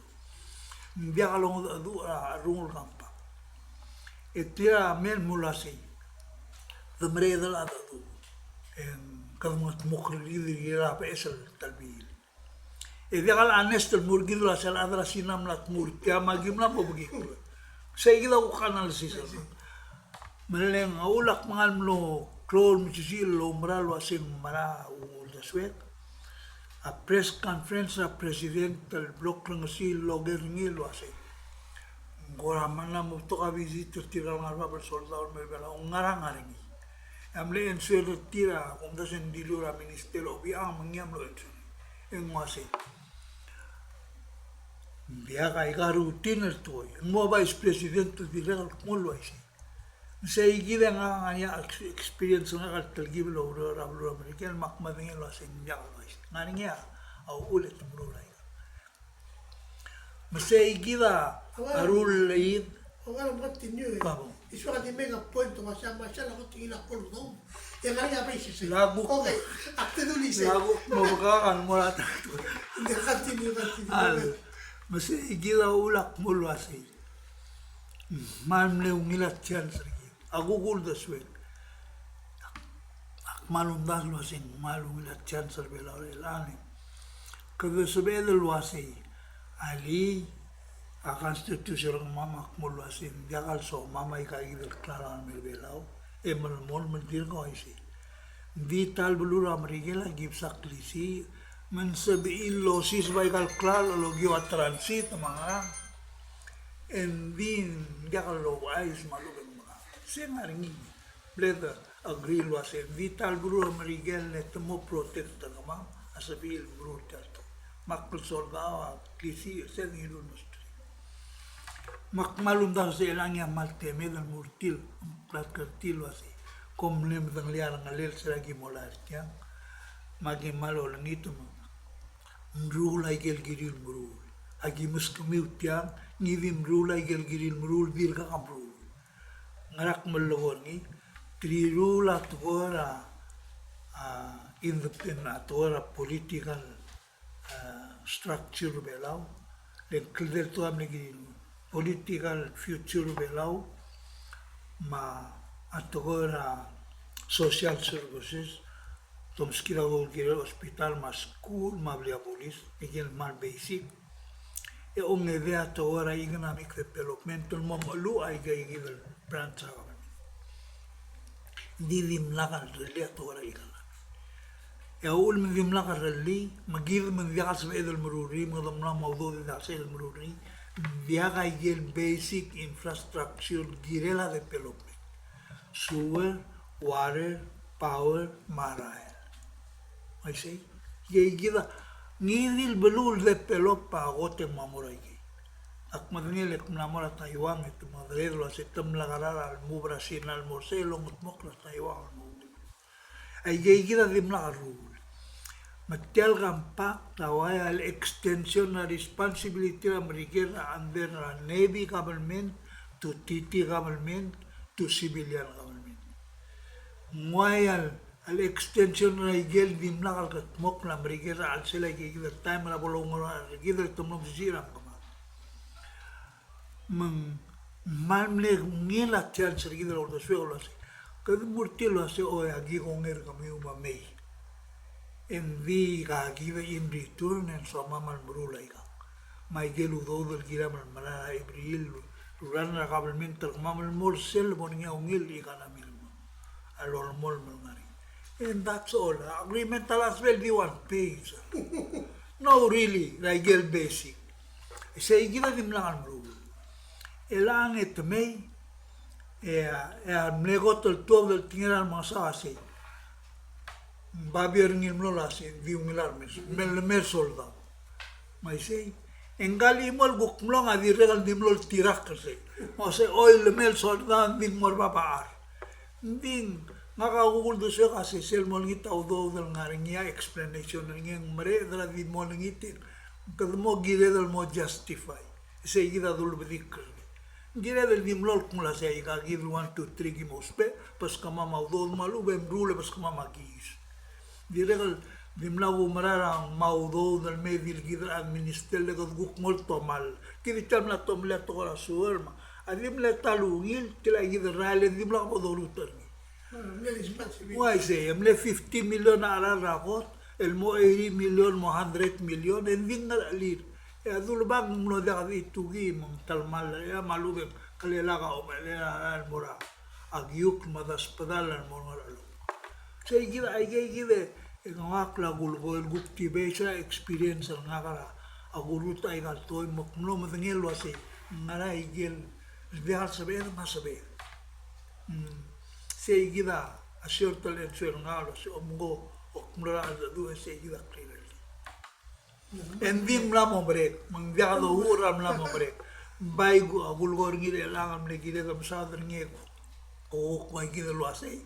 Ng diak longedecheduch er a rengul el compact. E tir a mei el mle uasei. Te mereched el cheldecheduch. E ng kede mengetmokl er kid el kirel a beches el telbiil. E diak el honest el mo er kid el uasei a chad er a Sina a mla tmuu er tia me aki mla mo bekikl. Sei kid a kuk analysis er ngak. Me le ng a uchul ak mengal mlo klou el mesisiich el oumera el uasei ng mera a uldesuek. A press conference er a president el blo klengesii el oker er ngii el uasei, ng kora mla mo betok a visit er tirka el ngar er a bab el soldau el mei er a Belau, ng ngar er ngii. E a mle answer er tir a kumdasu e ng dilu er a minister el Obichang me ngii a mlo answer. E ng uasei, ng diak, aika routine el tekoi. Ng mo vice president el dirrek el kmo el uaisei. Me sei kid e ngak a ngar er ngii a ex-, experience er ngak el telkib el oureor er a beluu er a Merikel me ak medengei el uasei ng diak el uaisei. Ng ngar er ngii a uchul e te meruul aika. Me sei kid a ruul el id. Ua, continue. Ka bo. Isua di make a point el uasei a Marshall a kot el ngilai a klou el udoud. E ngar er ngii a basis. Lak kuk. Okay. Ak te dulii sei. Lak kuk mo bekak el mo er a ta. Continue, continue. Al, me sei kid a uchul ak mo el uasei, kmal mle ungil a chance er kid. A kuk uldesuek. Ak kmal omdasu el uasei ng kmal ungil a chance er Belau er chelechang. Kede sebeched el uasei, alii, a constitution er kemam a kmo el uasei ng diak el somam aika kid el klalo el mei er Belau, e melemolem el dirk uaisei. Ng di ta el beluu er a Merikel a ki msa klisiich, me ng sebechir el osiseb aika el klalo el okiu a transit me a ngerang. E ng di ng diak el ouchais me a lechub e ng mekerang. Se ngar er ngii, bla de agree el uasei, ng di ta el beluu er a Merikel e te mo protect er kemam a sebechir el meruul tia el tekoi. Me a klsoldau a klisiich er sel ngiluu el mesterir. Me ak kmal omdasu el uasei chelechang e a kmal temed el mo er tir, el kmo er tir el uasei, kom mle medengelii a rengelel se er a ki mo er tiang. Me aki kmal olengit me ng meruul aike el kirir el meruul. Aki meskemiu tiang, ngii di meruul aike el kirir el meruul, dirkak a meruul. Ngera ak melekoi er ngii, te riruul a tekoi er a, a, independent, a tekoi er a political, a, structure er Belau, le ng kldei el tekoi a mle kirir el political future er Belau, me a tekoi er a social services, te meskid a udoud el kirel a hospital me a skuul me a blil a bulis, aike el kmal basic. E ongedei a tekoi er a economic development el mo mecheluch aika kid el branch er a government. Ng di dimlak a lerellii a tekoi er a economic. E a uchul me ng dimlak a lerellii, me kid me ng diak el sebeched el meruul er ngii, me kede mla mo udoud e diak el sebeched el meruul er ngii, ng diak aike el basic infrastructure el kirel a development. Sewer, water, power, me a rael. Aisei, ikei kid a, ngii di el beluu el develop a kot e ng mla mo er aikei. Ak medengei el ke mla mo er a Taiwan e te medereder el uasei te mla kerar a lmuut er a Sina el mo er sei el ongedmokl a Taiwan el mo. Aikei kid a dimlak a rruul. Me tia el compact a uai el extension er a responsibility er a Merikel er a under er a Navy government to T T government to civilian government. Ng uai el, el extension er a ikel dimlak el kedmokl a Merikel er a chelsel aikei kid el taem er a bo loungerachel er kid el te mlo mesisiich er a mekemad. Me ng kmal mle ungil a chance er kid el uldesuek el uasei, kede mo er tir el uasei, oi, aki kongei er kemiu me mei. E ng di aika kid in return e ng somam el meruul aikang. Me aikel udoud el kiram el merael er a April, el run er a kabelment er kemam el mo er sel bo er ngii a ungil economy el mo a lolemolem el ngar er ngii. And that's all. Agreement a last well di one page. No, really, er aikel basic. Sei kid a dimlak el meruul. E chelechang e te mei, e a, e a mle kot el tuobed el tekingel a remengesau a sei, ng babier er ngii el mlo el uasei, di ungil a remes, me le mei el soldau. Me aisei, e ngka el chimo el kuk mlong a dirrek el di mlo oltirakl er sei. Me sei, oi, le mei el soldau, ng di mo er bab a char. Ng di ngak a kuk uldesuek a sei sel mo olengit a udoud el ngar er ngii a explanation er ngii e ng mereched er a di mo olengit e kede mo kired el mo justify. Sei kid a dulbedik er ngii. Ng kired el di mlo el kmo el uasei aika kid el one, two, three ki mo ousbech, beskemam a udoud me a lechub e meruul e beskemam a kiis. Dirrek el dimlak kumerang me a udoud el mei di el kid el administer le kede kuk mo el tomall. Kid a mla tomellii a tekoi er a sewer me a di mle ta el ungil, tia kid el rael e dimlak bo doruul er ngii. Uaisei, e mle fifty million a cheral er a kot, el mo eighty million, mo hundred million, e ng di ngerechelir. E a dulebang ng mlo diak di tukii me ng telemall er a, me a lechub e ng kelelak a omelel a rael el mo er a kiukl me a desbedall el mo er a Ngerchelong. Sei kid a, aikei kid e, e ngak a kulekoi el kuk di base er a experience er ngak er a, a kurruul aika el tekoi me ak mlo medengei el uasei, ngera aikel, diak el sebeched me a sebeched. Mm. Sei kid a, a short el answer er ngak el uasei, omko, ak mlo er a cheldecheduch e sei kid a clearly. E ng di mla mo merek, me ng diak douchur er a mla mo merek. Ng bai ku, a kulekoi er ngii er chelechang el mle kired el mesaod er ngii e ko, ko, ko ua kid el uasei.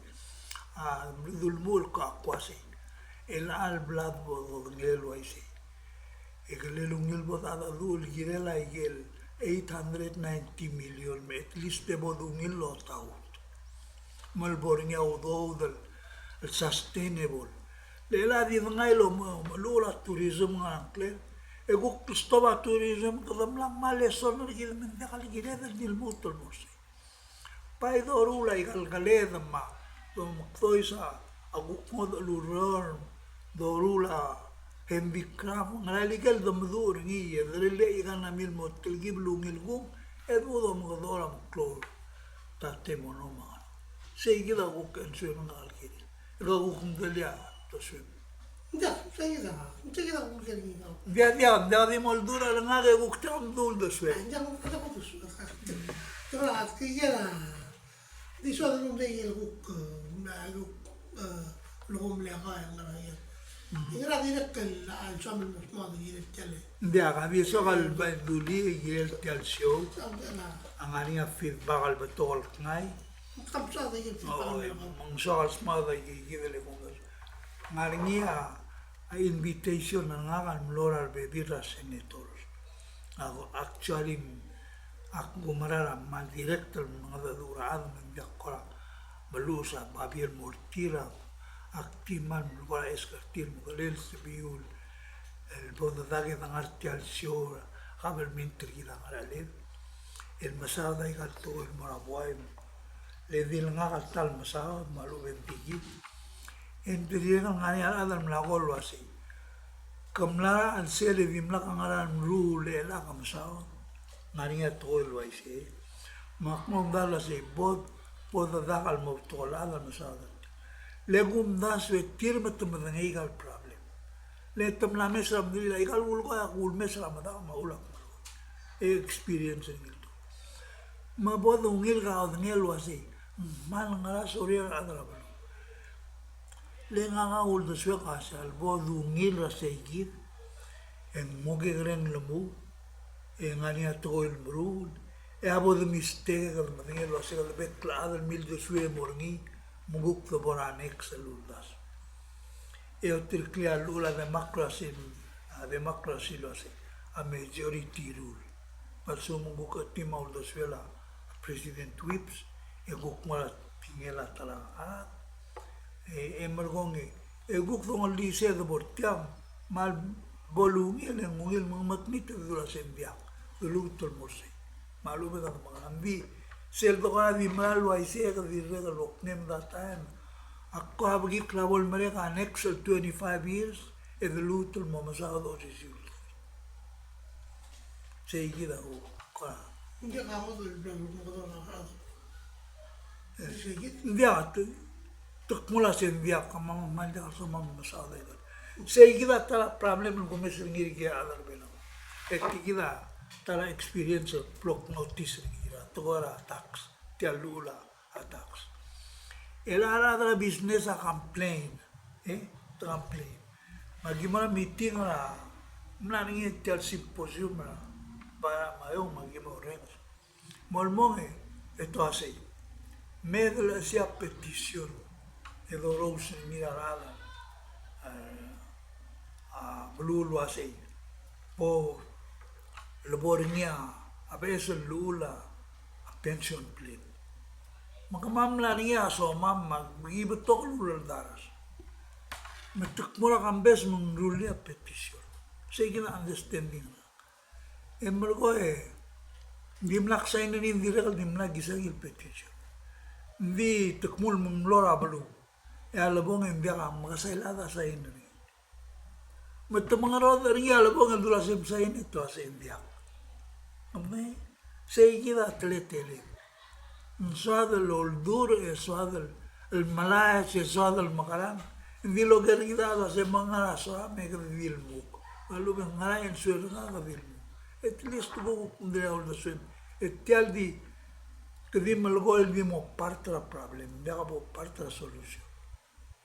A, dul mur ko ak uasei. Chelecha el bla bo dodengei el uaisei, e kele ungil bo dechedecheduch el kirel aikel eight hundred ninety million, me at least e bo dungil el otaut. Me le bo er ngii a udoud el el sustainable. Le chelecha di dengai el omeluchel a tourism er a ngklel, e kuk stob a tourism, kede mla ngmai a lesson er kid me ng diak el kired el di lmuut el mo sei. Bai doruul a ikal keled me a, domedois a kuk ngodech el ureor, doruul a handicraft, ngera el ikel demeduch er ngii, e derellii a economy el mo telkib el ungil kung, e de mo domekedechor a meklou er a tatemono me a ngerang. Sei kid a kuk answer er ngak el kirel. E kuk mdelii a uldesuem. Ng diak, sei kid a, sei kid a kuk kirel ngii. Ng diak, diak, ng diak di mo oldurech er ngak e kuk diak mdu uldesuem. Ng diak, ng diak uldesuem. Te, te, te, Di soad el mle kuk, eh, mle kuk, eh, leko mle ka e ngera, e ngera dirrek el, a, soam el mo smaod el kirel tia el. Ng diak, a di soak el bai dulii el kirel tia el show. A ngar er ngii a feedback el betok el kngai. Ng soak el smaod el kirel el kuk. Ngar er ngii a, a invitation er ngak el mlo er a rebebil er a senators. Ak, actually, ak kumerang a mal direct el mengedecheduch er a chad me ng diak kora meluches a babier el mo er tir, ak di mal mle kora ask er tir me ng kirel sebechiu el bo dedak e de ngar tia el show er a kabelment er kid a ngercheled el mesaod a ikal tekoi el mo er a buai. Le di le ngak a ta el mesaod me a lechub e ng di kid. E ng dirrek el ngar er ngii a rechad el mla ko el uasei, ke mla er a chelsel e dimlak a ngera el meruul e chelecha ke mesaod. Ngar er ngii a tekoi el uaisei. Me ak mo omdasu el uasei, bo, bo dedak el mo betok el chad el mesaod. Le kumdasu e tir me te medengei ikal problem. Le te mla mes er a mdilil a ikal kulekoi a kulmes er a medam me a ulak. E experience er ngii el tekoi. Me bo dungil ka odengei el uasei, ng kmal ngera sorir a rechad er a beluu. Le ngak a uldesuek a sel bo dungil er a sei kid, e ng mo kekerei el muu, e ngar er ngii a tekoi el meruul, e a bo de mistake e kede medengei el uasei kede bek el chad el mildesuek el mo er ngii, me ng kuk de bo er a next el uldasu. E otireklii a llechul a democracy, a democracy el uasei a majority rule. Me a lsekum ng kuk a team a uldesuel a President Whipps, e kuk mo er a tekingel a ta el chad. E, e merekong e, e kuk dongelii sei e de bo er tiang, me a lebo lungil e ng ungil me ng mekngit e de dul uasei ng diak, de lmuut el mo er sei. Me a lechub e kede mekerang. Ng di sel dekora di mera el uaisei e kede dirrek el okngem that time. Ak ko a bekikl a bo lemerek a next el twenty-five years, e de lmuut el mo mesaod a osisiu el tekoi. Sei kid a kuk. Ng diak a ngodech el bla el mekedong a rechad. Sei kid. Ng diak a te, te kmo el uasei ng diak a kmal, kmal diak a soam el mesaod a ikal. Sei kid a ta el problem el kumes er ngii er kid el chad er a Belau. E tia kid a ta el experience el block notice er kid er a tekoi er a tax. Tia el llechul a a tax. E a rechad er a business a complain, e, te complain. Me aki mo er a meeting er a, mla er ngii tia el symposium er a, Barack me a Young, me aki mo orrenges. Mo el mong e, e te uasei, me de lechesii a petition, e dorous er ngii er a rechad, e, a beluu el uasei, bo lebo er ngii a beches el llechul a pension plan. Me kemam a mla er ngii a somam me aki betok el uleldares. Me te kmo er a kambes me ng rullii a petition. Sei kid a understanding. E melekoi e dimlak sign er ngii, ng dirrek el dimlak kisai el petition. Ng di te kmo el me ng mlo er a beluu. E a lebong e ng diak a mekesai el chad a sign er ngii. Me te mengerodech er ngii a lebong el dula se msain e te uasei ng diak. Ng mei, sei kid a teletelel. Ng soad el oldurech e soad el melaes e soad el mekerang. Ng di loker kid a uasei me ngar er a soam e kede di lmuk. A lechub e ng ngera e ng suel er ngak e kede di lmuk. At least bo kuk mdilii a uldesuem. E tia el di, kede di melekoi el di mo part er a problem, ng diak bo part er a solution.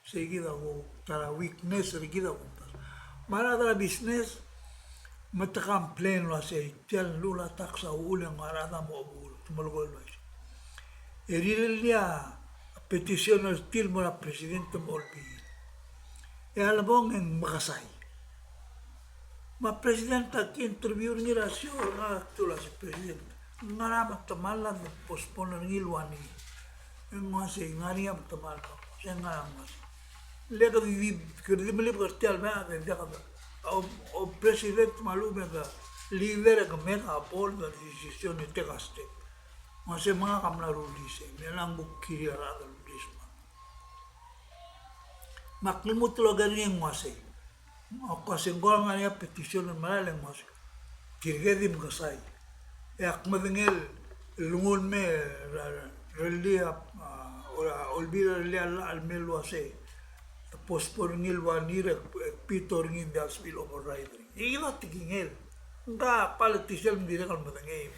Sei kid a kuk ta er a weakness er kid a kuk ta. Me a rechad er a business, me te complain el uasei, tia el llechul a tax a uchul e ng ngar er a rechad a mo chebuul, te melekoi el uaisei. E rirellii a petition er tir el mo er a president me a olbiil. E a lebong e ng mekesai. Me a president a ki interview er ngii er a show, ngak a kuk uasei, president, ngera me te mla postpone er ngii el ua ngii? E ng uasei, ngar er ngii a metemall, se ngera me ng uasei. Le kede di, kede di melibek er tia el mei e diak a, a, a president me a lechub e ke leader e ke make a bold decision e take a step. Me se mengak a mla rullii sei, me ng kuk kirir a rechad el rullii. Me ak lmuut el oker er ngii e ng uasei. Ak uasei ng kora ngar er ngii a petition el merael e ng uasei. Tirke di mekesai. E ak medengei el lenguu el mei er a, er a, rellii a, a, Olbiil a rellii a llach el mei el uasei. Te postpone er ngii el one year e, e veto er ngii, ng diak el sebechir el override er ngii. E kid a tekingel. Ng ka politician me ng dirrek el medengei.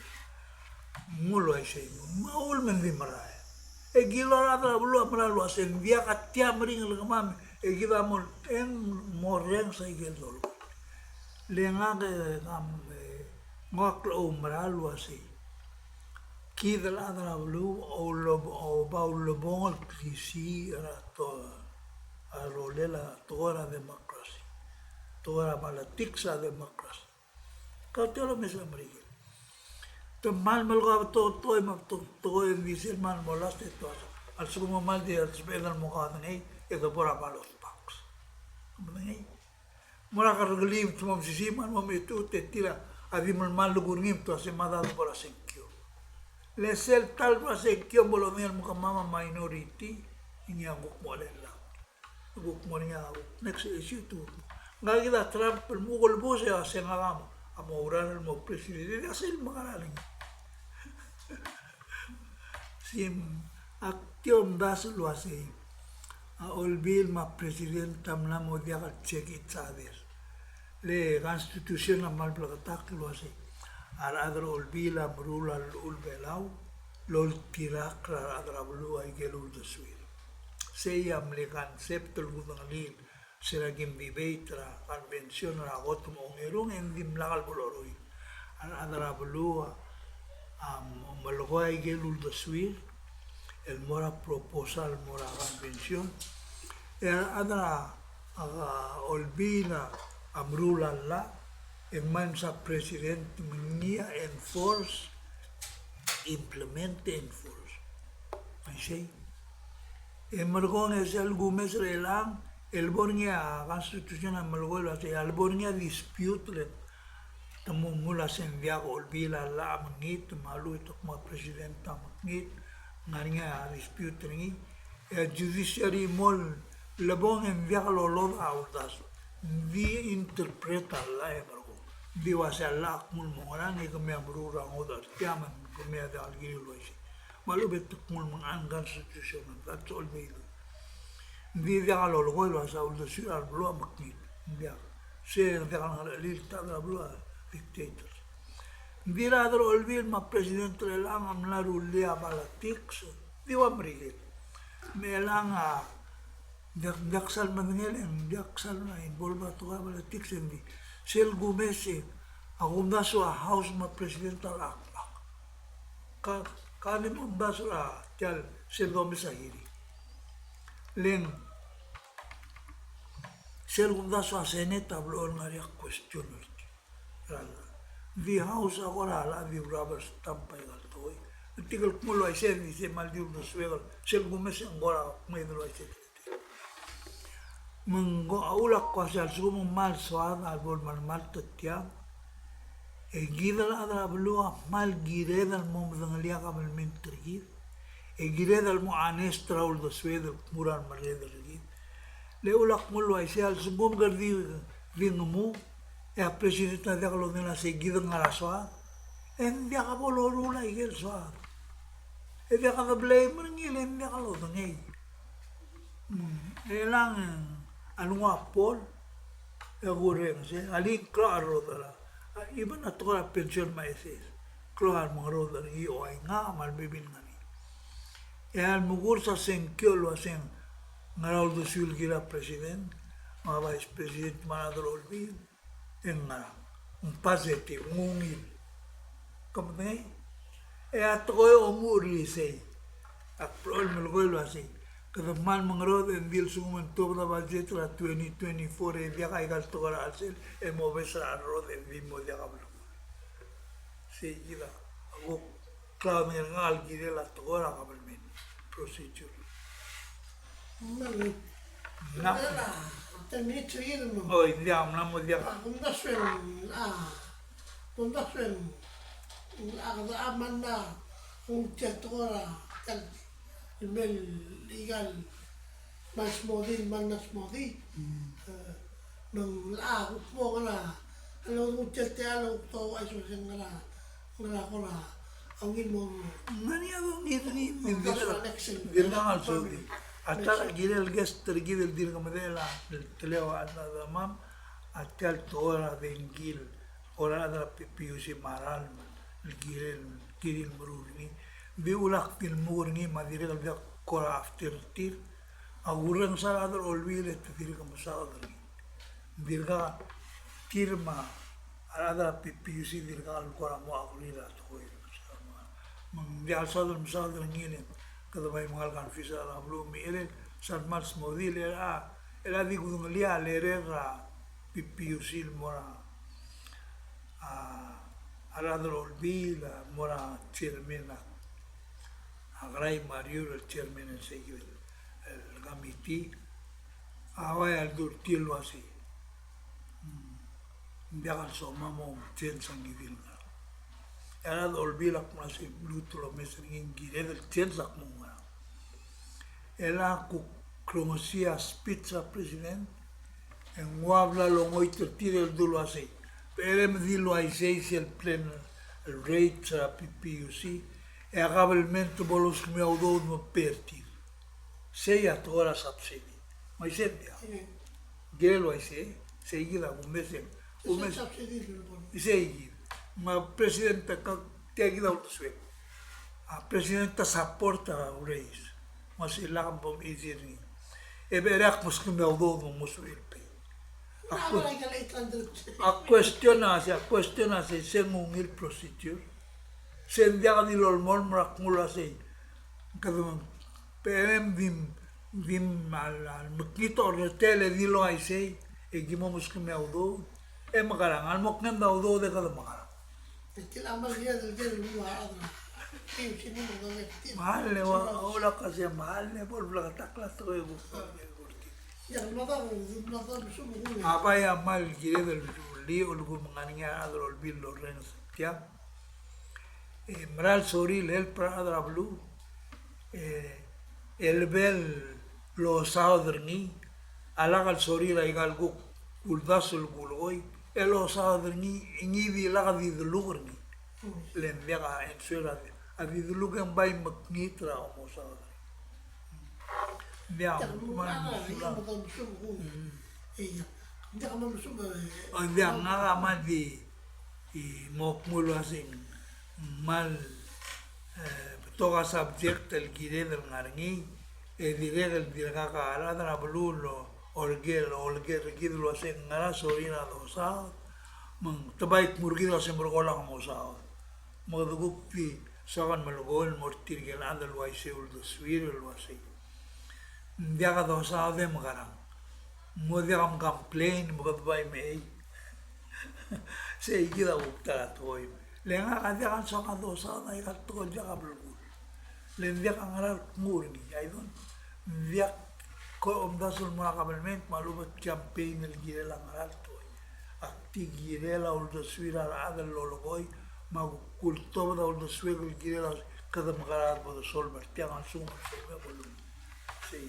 Ng uaisei, me a uchul me ng di merael. E kid a rechad er a beluu a merael el uasei ng diak a tia meringel er kemam, e kid a mo, e ng mo orrenges a ikel dolekoi. Le ngak e, kam, e, ngak a oumera el uasei. Kid el chad er a beluu a ule-, a oba ulebongel el klisiich er a to-, a rolel a tekoi er a democracy. Tekoi er a politics er a democracy. Ka tia el omes er a Merikel. Te kmal melekoi a betok el tekoi me a betok el tekoi e ng di sel kmal mo last e te uasei. A lsekum e kmal di a lsebeched el mo kaodengei, e de bo er a ballot box. Medengei. Mo er a kerrekeriil, te mo mesisiich me a lmo mechitechut e tir a di melemall el kuk er ngii me te uasei mada de bo er a sengkio. Le sel ta el bo er a sengkio me bo lodengei el kmo kemam a minority, e ngii a kuk mo chelellakl. Kuk mo er ngii a next issue te kuk. Ngka kid a Trump el mo kelebus e a se ngak a mo oureor el mo president, e a sel mekerang. Sim, ak di omdasu el uasei. A Olbiil me a president a mla mo diak el check each other. Le constitution a kmal bleketakl el uasei. A rechad er a Olbiil a meruul a llechul Belau el oltirakl er a rechad er a beluu a ikel uldesuir. Sei a mle concept el kudengelii er se er a kim debate er a convention er a kot me a ongerung e ng dimlak el bo loruul. A rechad er a beluu a, a, melekoi a ikel uldesuir el mo er a proposal el mo er a convention. E a rechad er a, a, Olbiil a meruul a llach, e ng mei me a president me ngii a enforce, implement, enforce. Uaisei. E merekong e sel kumes er chelechang, el bo er ngii a constitution a melekoi el uasei, a lebo er ngii a dispute le te mo nguu el uasei ng diak a Olbiil a llach a mekngit, me a lechub e te kmo a president a mekngit, ngar er ngii a dispute er ngii. E a judiciary a mo lebong e ng diak lolodech a uldasu. Ng di interpret a llach e merekong. Ng di uasei a llach a kmo ng mo ngerang e kemiu a meruul er a ngodech er tiang me kemiu a diak el kirir el uaisei. Me a lechub e te kmo ng unconstitutional, that's all they do. Ng di diak lolekoi el uasei a uldesuir a beluu a mekngit. Ng diak. Se ng diak a ngerechelir el ta er a beluu a dictators. Ng di a rechad er a Olbiil me a president er chelechang a mla rullii a politics, di ua Merikel. Me chelechang a diak, diak sal medengei e ng diak sal involve a tekoi er a politics e ng di. Sel kumes e a kumdasu a House me a president a lak. Ka, ka di mo omdasu er a tia el sel domes a hearing. Le ng sel kumdasu a Senate a blechoel ngar er ngii a question er tir. Ng di House a kora lak di rubber stamp a ikal tekoi. Ng tirke el kmo el uaisei, ng di se kmal di uldesuek, sel kumes e ng kora kmeed el uaisei. Me ng ko a uchul a kmo a lsekum ng kmal soad a lebo el melemalt er tiang, e kid el chad er a beluu a kmal kired el mo medengelii a kabelment er kid. E kired el mo honest er a uldesued el kmo er a remerreder er kid. Le uchul a kmo el uaisei a lsekum kede di, di ngemu, e a president a diak lodengei el uasei kid a ngar er a soad, e ng diak bo loruul a ikel soad. E diak de blame er ngii le ng diak lodengei. Mm, e chelechang, e, a lenguu a poll, e kurrenges, e a link er a rrodech er a, a, even a tekoi er a pension me a S S, klou a remengerodech er ngii, o a ngak me a rebebil ngar er ngii. E a lemekurs a sengkio el uaseng ngera uldesuel el kirir a president, me a vice president me a rechad er a Olbiil, e ng ngerang, ng positive, ng ungil. Ke medengei? E a tekoi a omuchel er isei. Ak blechoel melekoi el uasei, kede kmal mengerodech e ng di a lsekum e ng tuobed a budget er a twenty twenty-four e diak a ikal tekoi er a chelsel, e mobes er a rrodech e ng di mo diak a beluu. Sei kid a kuk klaodengei er ngak el kirel a tekoi er a government procedure. Ng Ng mla, ten minutes er kid el mo. Oi, ng diak, ng mla mo diak. A, kumdasu e ng, a, kumdasu e ng, a, kede a mla, ng tia tekoi er a, tia el mei el ikal, mla smodii, mla smodii. Mm. E, me ng, a, kuk mo ngera, a lechub e ng tia el tia el kuk to, a, iso se ngera, ngera kora, a ungil mo. Ng ngar er ngii a ungil, ng ngar er ngii, ng ngar er ngii, ng ngar er ngii. A ta er a kirel guest er kid el dirk medechel a, el teleu a, a, a mam, a tia el tekoi er a dengki el, kora a rechad er a P P U C me a ralm, el kirel, kirir el meruul er ngii. Ng di ulak di el muk er ngii me a dirrek el diak kora after er tir. A kurrenges a rechad er a Olbiil e te dirk mesaod er ngii. Ng dirkak tir me a rechad er a P P U C, dirkak el kora mo agree er a tekoi. Me ng diak el soad el mesaod er ngii e le kede bai mengal confuse a rechad er a beluu me a cherei, sel kmal smodii el, a, el a di kudengelii a lerrer er a P P U C el mo er a, a, a rechad er a Olbiil, a mo er a chairman a, a Kerai Mariur el chairman er seikid el, el committee. A ua el dul tir el uasei, mm, ng diak el soam a mo change a ngii di el ngerang. E a rechad er a Olbiil a kmo uasei, lmuut el omes er ngii, ng kired el change a kmo ngerang. E le kuk rongesii a speech er a president, e ng ua bla longoit er tir el dul uasei, becherei me di el uaisei sel plan el rates er a P P U C, e a kabelment a bo loskemiu a udoud me a pay er tir. Sei a tekoi er a subsidy. Me isei ng diak. Ng kirel uaisei, seikid a kumes e ng, kumes. Seikid. Me a president a ka, tia kid a uldesuek. A president a support a raise. Me sei lak bo mechesii er ngii. E becherei a kmo loskemiu a udoud me ng mo sebechir el pay. A que-, a question a sei, a question a sei, se ng ungil procedure. Se ng diak di lolemolem er a kmo uasei, kede, becherei me di, di a, a mekngit a orretel e di el uaisei, e ki mo meskemiu a udoud. E mekerang, a lemo knged a udoud e kede mekerang. Me a le ua, ua lak a sei, me a le bo el bleketakl a tekoi e kuk, e kuk. A bai a kmal kired el rullii, a lsekum ng ngar er ngii a rechad er a Olbiil el lorrenges er tiang, e mera el sorir el help er a rechad er a beluu, e, e lebo losaod er ngii, a lak el sorir aika el kuk uldasu el kulekoi, e losaod er ngii, ngii di lak di deluk er ngii. Le ng diak a answer a di, a di deluk e ng bai mekngit er a omosaod er ngii. Ng diak, ng diak, ng diak, ng diak, ngak a kmal di, e, mo kmo el uasei ng kmal, e, betok a subject el kired el ngar er ngii, e dirrek el dirkak a rechad er a beluu el oleker, oleker er kid el uasei ng ngera sorir a dosaod, me ng te bai kmu er kid el uasei merekong a mosaod. Me kede kuk di soak el melekoi el mo er tirke el chad el uaisei, uldesuir el uasei, ng diak a dosaod e mekerang. Ng mo diak a complain me kede bai mei. Seikid a kuk ta er a tekoi. Le ngak a diak el soak a dosaod, aika el tekoi el diak a belkul. Le ng diak a ngera el kmo er ngii, I don't, ng diak ko omdasu el mo er a kabelment me a lechub e campaign el kirel a ngera el tekoi. Ak di kirel a uldesuir a rechad el lolekoi, me a kuk ultobed a uldesuek el kirel a kede mekerang e bo de solve er tiang a lsekum e bo lung. Sei.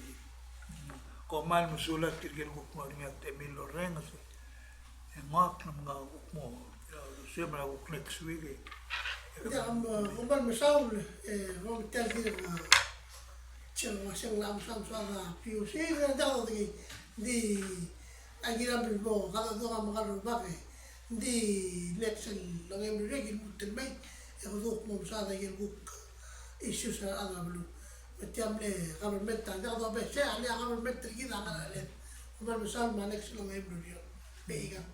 Kom kmal mesulang tirke el kuk mo er ngii a temir el orrenges. E ngak a mla kuk mo, e, se mla kuk next week, e. Ia, kom, e, kom kmal mesaul, e, kom tia el kirel, e, sel uasei ng mla mesaul, mesaul a P U C, e, ng diak dodengei, ng di, a kirel el mo, kede dodengei a mekar el rubak, e, ng di next el ongeim el ureor e ki lmuut el mei, e kede kuk mo mesaod a ikel kuk issues er a rechad er a beluu. Me tia mle government a, ng diak dobes, e, a le a government er kid a ngar er a led. Kom kmal mesaul me a next el ongeim el ureor. Mei kau.